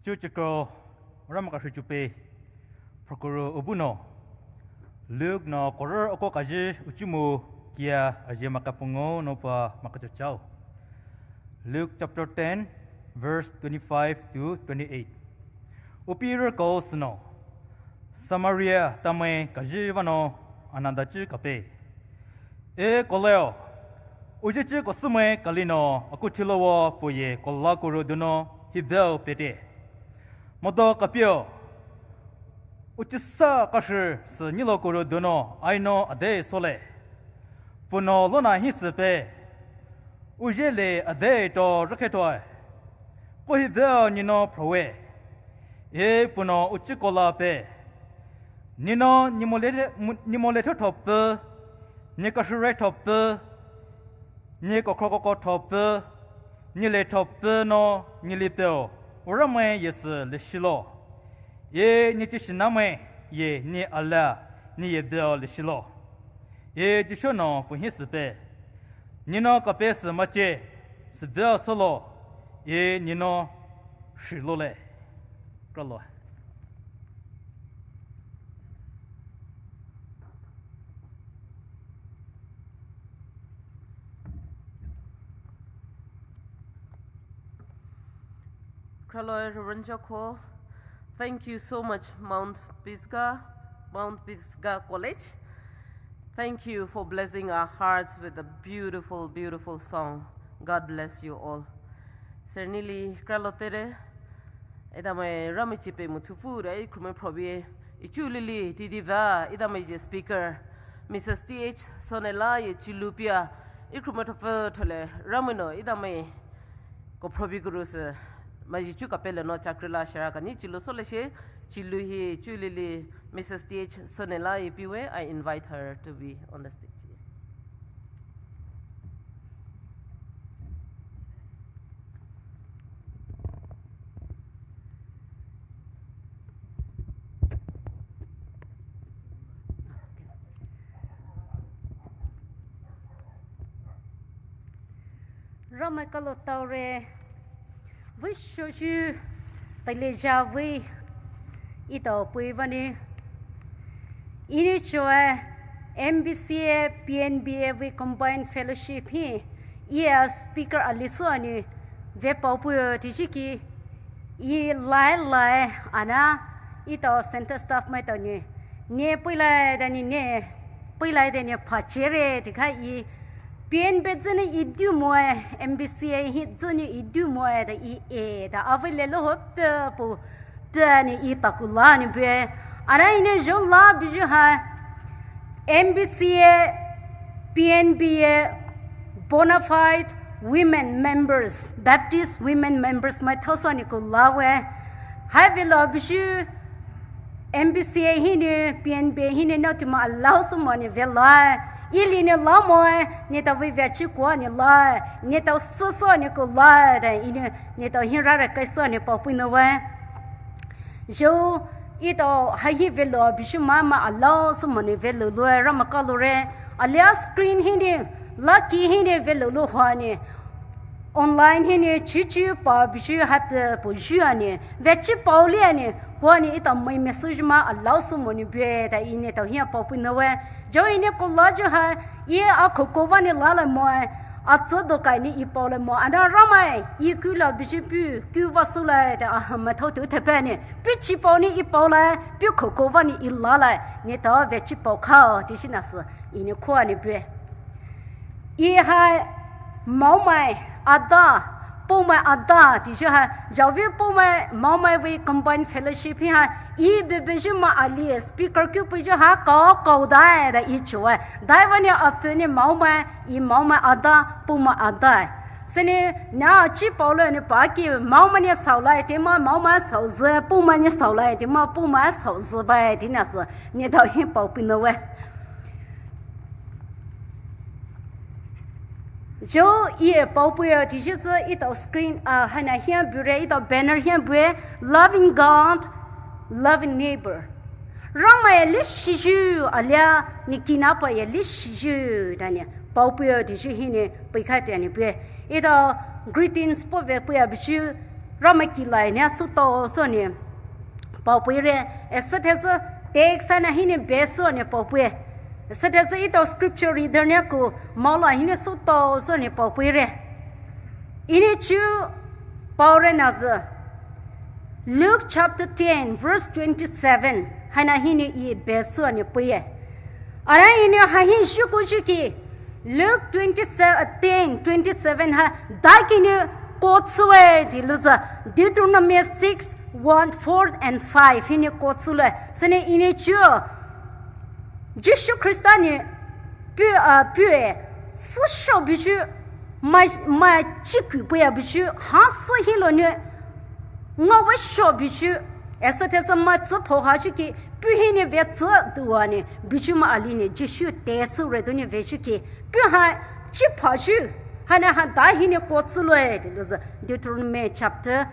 Chuchiko, Ramai kasü chupe, Prokoro ubuno, Luke no koror oko kaji uchimu kia aji makapungo no pa makachochao. Luke chapter ten, verse twenty-five to twenty-eight. Upi rako sino, Samaria tamai kaji vano anadachi kape. E koleo, ujichi kosumai kalino akuchilowo puye kola kuru duno hiveo pete. Modo kapio, uchisa kasü sü nilo kuru duno aino ade sole. Puno lona hi sü pe. Ujele ade to raketoe. Ko hiveo nino prowe. E puno uchikola pe. Nino nimole, nimole thopfü. Ni kashure thopfü. Ni kokrokoko thopfü. Ni le thopfü no ni lipeo. Uramai yesü leshilo. E ni chishinamai ye ni ala ni yeveo leshilo. E Jisu no puhi sü pe. Nino kape sü mache, sü veo solo, e nino shilole. Kralo. Kralo, Reverend Joko. Thank you so much, Mount Pisgah, Mount Pisgah College. Thank you for blessing our hearts with a beautiful, beautiful song. God bless you all. Sernili kralo tere, idamai Ramai chipe muthufu re, ikhrume probi, ichu lili, tidiva, idamai je speaker, Missus T H Sonela, ye chilupia, ikhrume thofu thole, Ramai no, idamai ko probi guru se, maji chu kapele no chakrila shara kani chilu sole she, chilu hi chu lili Missus T H Sonela ipiwe, I invite her to be on the stage. Ramai kalo taore, vei shoju taileja vei ito pui vani. Ini choe M B C A, P N B A vei combined fellowship hi, iya speaker aliso ani ve pau pui tijiki. I lai lai ana ito center staff mai tao ni. Ni pui lai da ni ni pui lai da ni pha chere tika i P N B zene i du moe, M B C A hi zene i du moe da i e da ave le lo hope pu da ni i takula ni be. Ana ine jo la biju ha M B C A, P N B A, bona fide women members, Baptist women members mai thoso ni kulawe. Hai velo biju M B C A hini, P N B hini no tuma allow sumo ni velo. Ili ni lamo, ni ta vi vechi kwa ni la, ni ta suso ni kula, da ini, ni ta hinra re kaiso ni papu no we. Jo, ito, hai hi velo, biju mama allow sumo ni velo lo, Ramai kalo re, alia screen hini, laki hini velo lo hua ni. Online hini chichi pa biju hapte po ju ani, vechi pau li ani, ko ani ita mai message ma allow sumo ni bue da ini tao hia pau pu no we. Jo ini ko la ju ha, i a ko ko va ni la la mo, a tso do kai ni i pau la mo, ana Ramai, i ku la biju pu, ku va su la da a ha ma thau tu te pe ni, pu chi pau ni i pau la, pu ko ko va ni i la la, ni tao vechi pau kao, ti shi na su, ini ko ani bue. I hai maomai ada, pomai ada, ti ju hai, javi pomai, maomai vei combined fellowship hi hai, i bebe ju ma ali, speaker kiu pu ju hai, kau, kau dai, da i chu hai. Dai vani after ni maomai, i maomai ada, pomai ada. Sini, na chi pau le ni pa ki, maomai ni sau lai, ti ma, maomai sau ze, pomai ni sau lai, ti ma, pomai sau ze bai, ti na se, ni tao hi pau pu no we. Jo, i e pau pu e, ti ju se ito screen, a, hana hia bure, ito banner hia bue, Loving God, Loving Neighbor. Ramai le shiju, alia, ni kina pa ye le shiju, da ni, pau pu e, ti ju hini, pu ka te ni bue. Ito greetings po ve pu e, biju, Ramai ki lai ne sütao sou ne paopeire. Esü thesü text ana hinou be sou ne paopei. Esü thesü etao scripture reader ne ku maola hinou sütao sou ne paopeire. Enou chu paore na sü Luke chapter ten, verse twenty-seven. Haina hinou e be sou ne peiye. Ara enou ha hi shuku shuki Luke twenty-seven, ten, twenty-seven ha dai kinou kotsüwe tilouzü Deuteronomy six, one, four and five hinou kotsüle. Sünou enou chu Jisu Khrista nou pu, ah, pue süsho buchu ma, ma chiku puya buchu ha sü hilo nou ngaowe sho buchu. Esü thesü ma tsü pho ha chuki pu hinou ve tsü tuwa nou buchu ma ali nou Jisu te sü re donou ve chuki pu ha chi pha chu. Haina ha dai hinou kotsüle tilouzü Deuteronomy chapter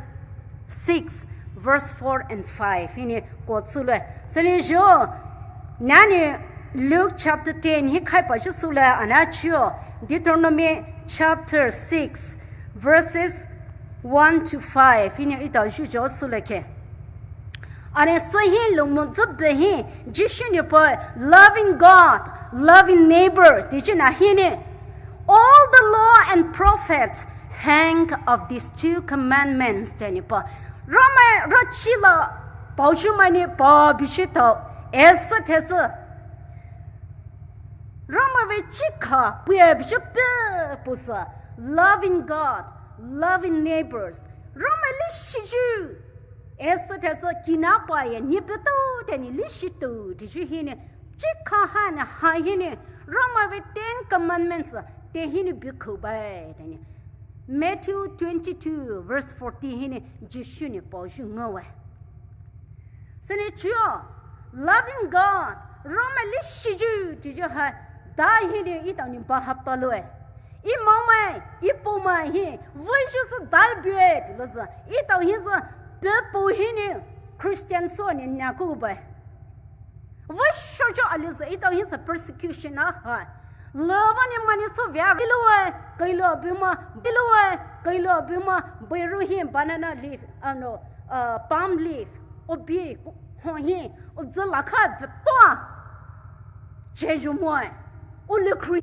six, verse four and five hinou kotsüle. Sünou zho nanou Luke chapter ten hi khaipa chu süle ana chuo Deuteronomy chapter six, verses one to five hinou etao zhu zho süle ke. Ana sü hi lungmo zübe hi Jisu nou paoe, loving God, loving neighbor tichuna hinou, all the law and prophets hang of these two commandments tea nou paoe. Ramai rachi la paochu mai nou pao buchu tao esü thesü Ramai ve chikha puya buchu pe pusü, loving God, loving neighbors. Ramai leshi chu esü thesü kina paye nou petou tea nou leshi tou tichu hinou chikha haina ha hinou Ramai ve Ten Commandments te hinou bikhu bae tea nou Matthew twenty-two verse forty hinou Jisu nou paochu ngaowe. Sünou chuo, loving God, Ramai leshi chu tichu ha dai hinou etao nou ba haptaloue. E maomai, e poumai hi vei chu sü dai bue tilouzü etao hi sü pe pou hinou Christian sou nou naku bae. Vei sho chu aliuzü etao hi sü persecution a ha leva nou mai nou sou vea iloue, keiloua buma, iloue, keiloua buma, beiru hi banana leaf, ano, uh, palm leaf, obi ho hi ozü lakha vetoua cheyu moe, o likri.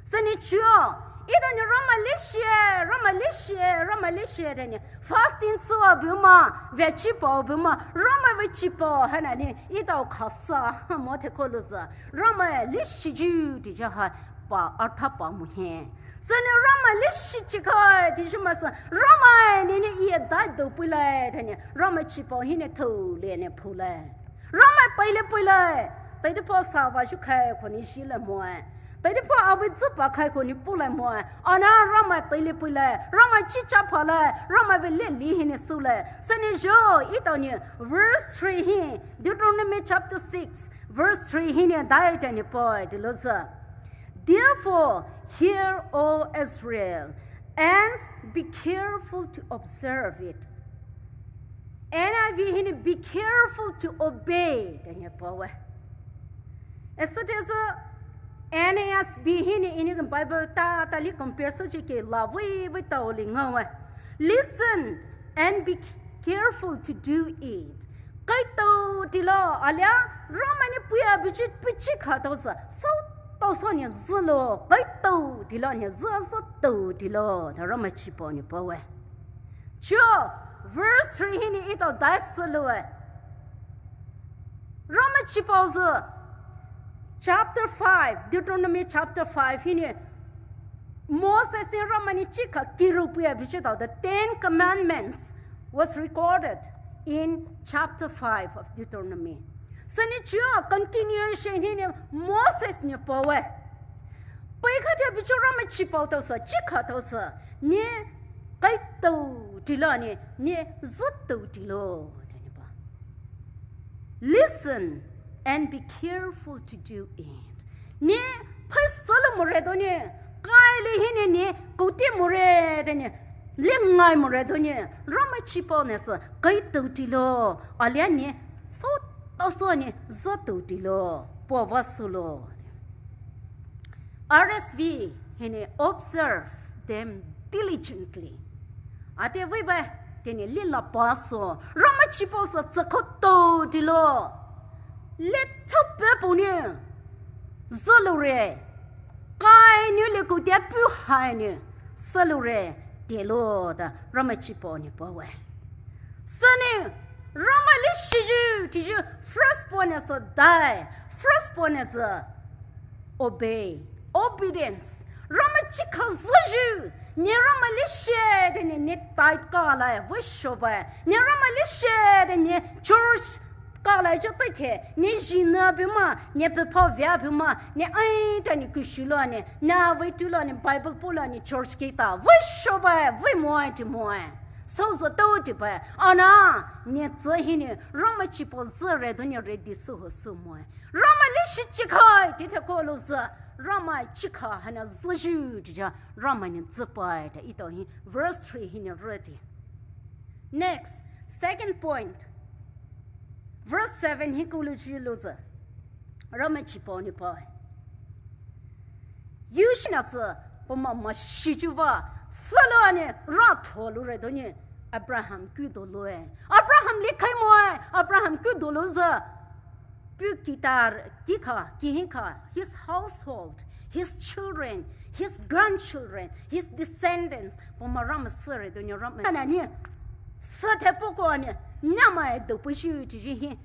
Sünou chuo, etao nou Ramai leshie, Ramai leshie, Ramai leshie tea nou fasting süwa buma, veachi pao buma, Ramai veachi pao haina nou etao khasa mo thekolouzü Ramai leshi chu tichu ha pa artha pa mohe. Sünou Ramai leshi chikha tichu masü Ramai nou nou e dai dou peilai tea nou Ramai chipao hinou thoule nou phoulai. Ramai peile peilai. Teideiphao sava shu khai khou nou shilai moe. Teideiphao avei züpa khai khou nou pulai moe. Ana Ramai teile peilai. Ramai chicha phalai. Ramai ve leli hinou sulai. Sünou zho etao nou verse three hi Deuteronomy chapter six, verse three hinou dai tea nou paoe tilouzü, therefore, hear, O Israel, and be careful to observe it. N I V hinou be careful to obey tea nou paowe. Esü thesü N A S B hinou enou Bible ta tali compare sou chiki la vei vei taoli ngaowe. Listen and be careful to do it. Kaitou tilo, alia Ramai nou puya buchu puchi kha taosü soutao sou nou zülo, kaitou tilo nou zü sütou tilo tea Ramai chipao nou paowe. Chuo, verse three hinou etao dai süloue. Ramai chipao sü chapter five, Deuteronomy chapter five hinou Moses nou Ramai nou chikha kiru puya buchu tao, the Ten Commandments was recorded in chapter five of Deuteronomy. Sünou chuo continuation hinou Moses nou paowe. Peikha tea buchu Ramai chipao taosü, chikha taosü, nou kaitou tilo nou, nou zütou tilo tea nou paowe. Listen and be careful to do it. Nou pheisülo more donou, kaile hinou nou kouti more donou, lemngai more donou, Ramai chipao nou sü kaitou tilo, alia nou soutao sou nou zütou tilo, puo va sülo. R S V hinou observe them diligently. Ate vei ba Teni lila paso, Ramai chipao sü tsükhou tou tilo. Letho pepo nou, züloure. Kai nou le koute puh hai nou, süloure, tilo da, Ramai chipao nou paowe. Sünou, Ramai leshi zhu, tiyu, first point is die. First point is obey, obedience. Ramai chikha züzhu, ne Ramai leshi, teni ne tithe kala, vei shoba. Ne Ramai leshi, teni church kala, cho tithe, ne jina buma, ne pepa via buma, ne ai teni kushulo ne, na vei tulo ne, Bible polo ne, church kita, vei shoba, vei moe ti moe. Sou zü tou ti pa, ana, ne zü hinou, Ramai chipao züre, doni ready sü ho sü moe. Ramai leshi chikhai, tite kolo zü, Ramai chikha hana züzhu, tija, Ramai nou züpai, ta ito hi, verse three hinou reti. Next, second point. Verse seven hi kulu chi lo zü. Ramai chipao nou paowe. Yu shina sü, poma mashi chuva, sülo ne, ra tholoure doni, Abraham kudoloe. Abraham likhai moe, Abraham kudolo zü. Pu kitar, kikha, kihinkha, his household, his children, his grandchildren, his descendants. Poma Ramai süre doni Ramai. Ana ni, sü te poko ni, Ramai do pushi tiji hi.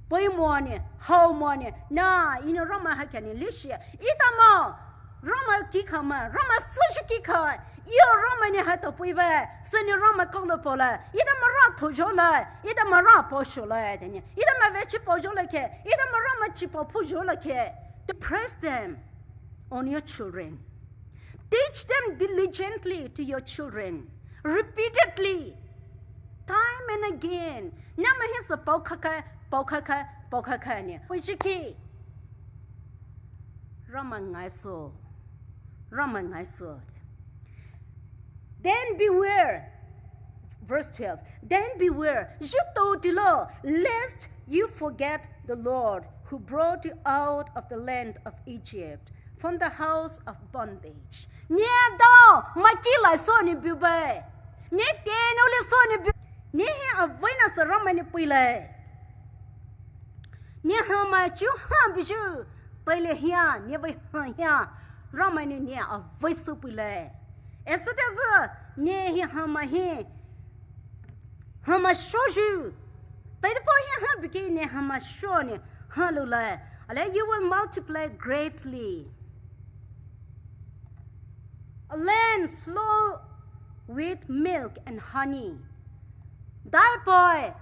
Poi mo ni, hao mo ni, na, ino Ramai ha kani leshi. Ita mo, Ramai kikha ma, Ramai süshu kikha, iyo Ramai ni ha to pui ba, süni Ramai kolo pola, ita ma ra to jola, ita ma ra po shola, teni, ita ma vechi po jola ke, ita ma Ramai chipo po jola ke. To press them on your children. Teach them diligently to your children, repeatedly, time and again. Ramai hi sü pao khakai, pao khakai, pao khakai ni. Pushi ki. Ramai ngaiso. Ramai ngaiso. Then beware. Verse twelve. Then beware. Zhu tou tilo, lest you forget the Lord who brought you out of the land of Egypt, from the house of bondage. Ne dao, maki lai so ni bu bai. Ne te no le so ni bu. Ne hi avei na sü Ramai ni pui lai. Ne ha ma chu ha bu chu. Pai le hia, ne vei ha hia. Ramai ni ne avei sü pui lai. Ese te zü, ne hi ha ma hi. Ha ma sho zhu. Pai de po hi ha bu ki ne ha ma sho ni. Ha lu lai. Ale, you will multiply greatly. A land flow with milk and honey. Dai poi,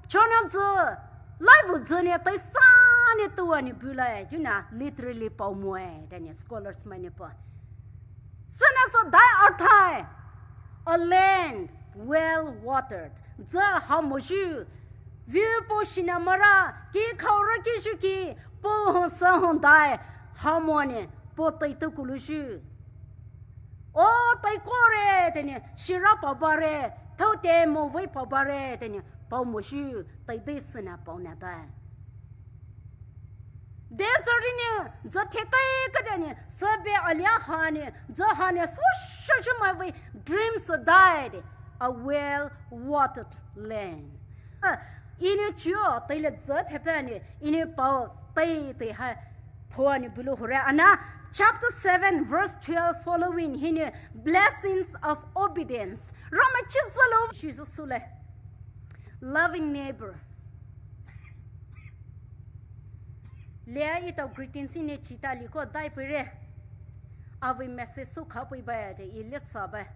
chona zü, laivu zü ni tai sa ni tua ni bu lai, you know, literally pao moe, teni scholars mai ni po. Süna sü dai arthai, a land well watered. Zü ha mo zhu, view po shina mara, ki khao ra ki zhu ki, po hon sa hon dai, ha mo ni, po tai tu kulu zhu. O, tai kore, teni, shira pao bare, thao te mo vei pao bare, teni, pao mo zhu, tai dei süna pao na dai. Desert ni, zü thekai ka teni, sü be alia ha ni, zü ha ni, so sho sho ma vei dreams died, a well watered land. Ine chuo, tai le zü thepa ni, ine pao, tai tai ha, Paul ni bulu hure ana chapter seven verse twelve following hinou blessings of obedience. Ramai chizalo Jesus sule. Loving neighbor. Lea ito greetings hinou chita liko dai pire. Avei message sü kha pui ba de i le sa ba.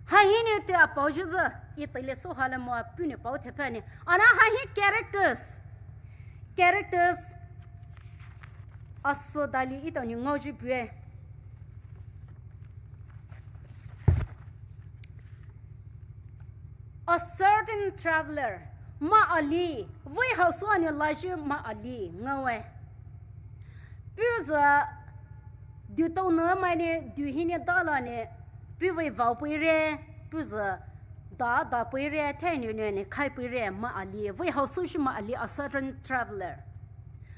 Ha hinou te a pao zhu zü, i tai le so ha le mo a pu ni pao thepa ni. Ana ha hi characters. Characters. Aso dali ito ni ngao zhu bue. A certain traveler. Ma ali. Vei hao so ni la zhu ma ali. Ngaoe. Pu zü. Du tau nü mai ni, du hinou dala ni, pu vei vao pui re, pu zü, da, da pui re, te ni ni ni kai pui re, ma ali, vei hao sü shi ma ali, a certain traveler.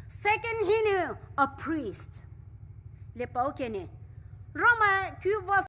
Second hinou, a priest. Le pao ke ni. Ramai ku va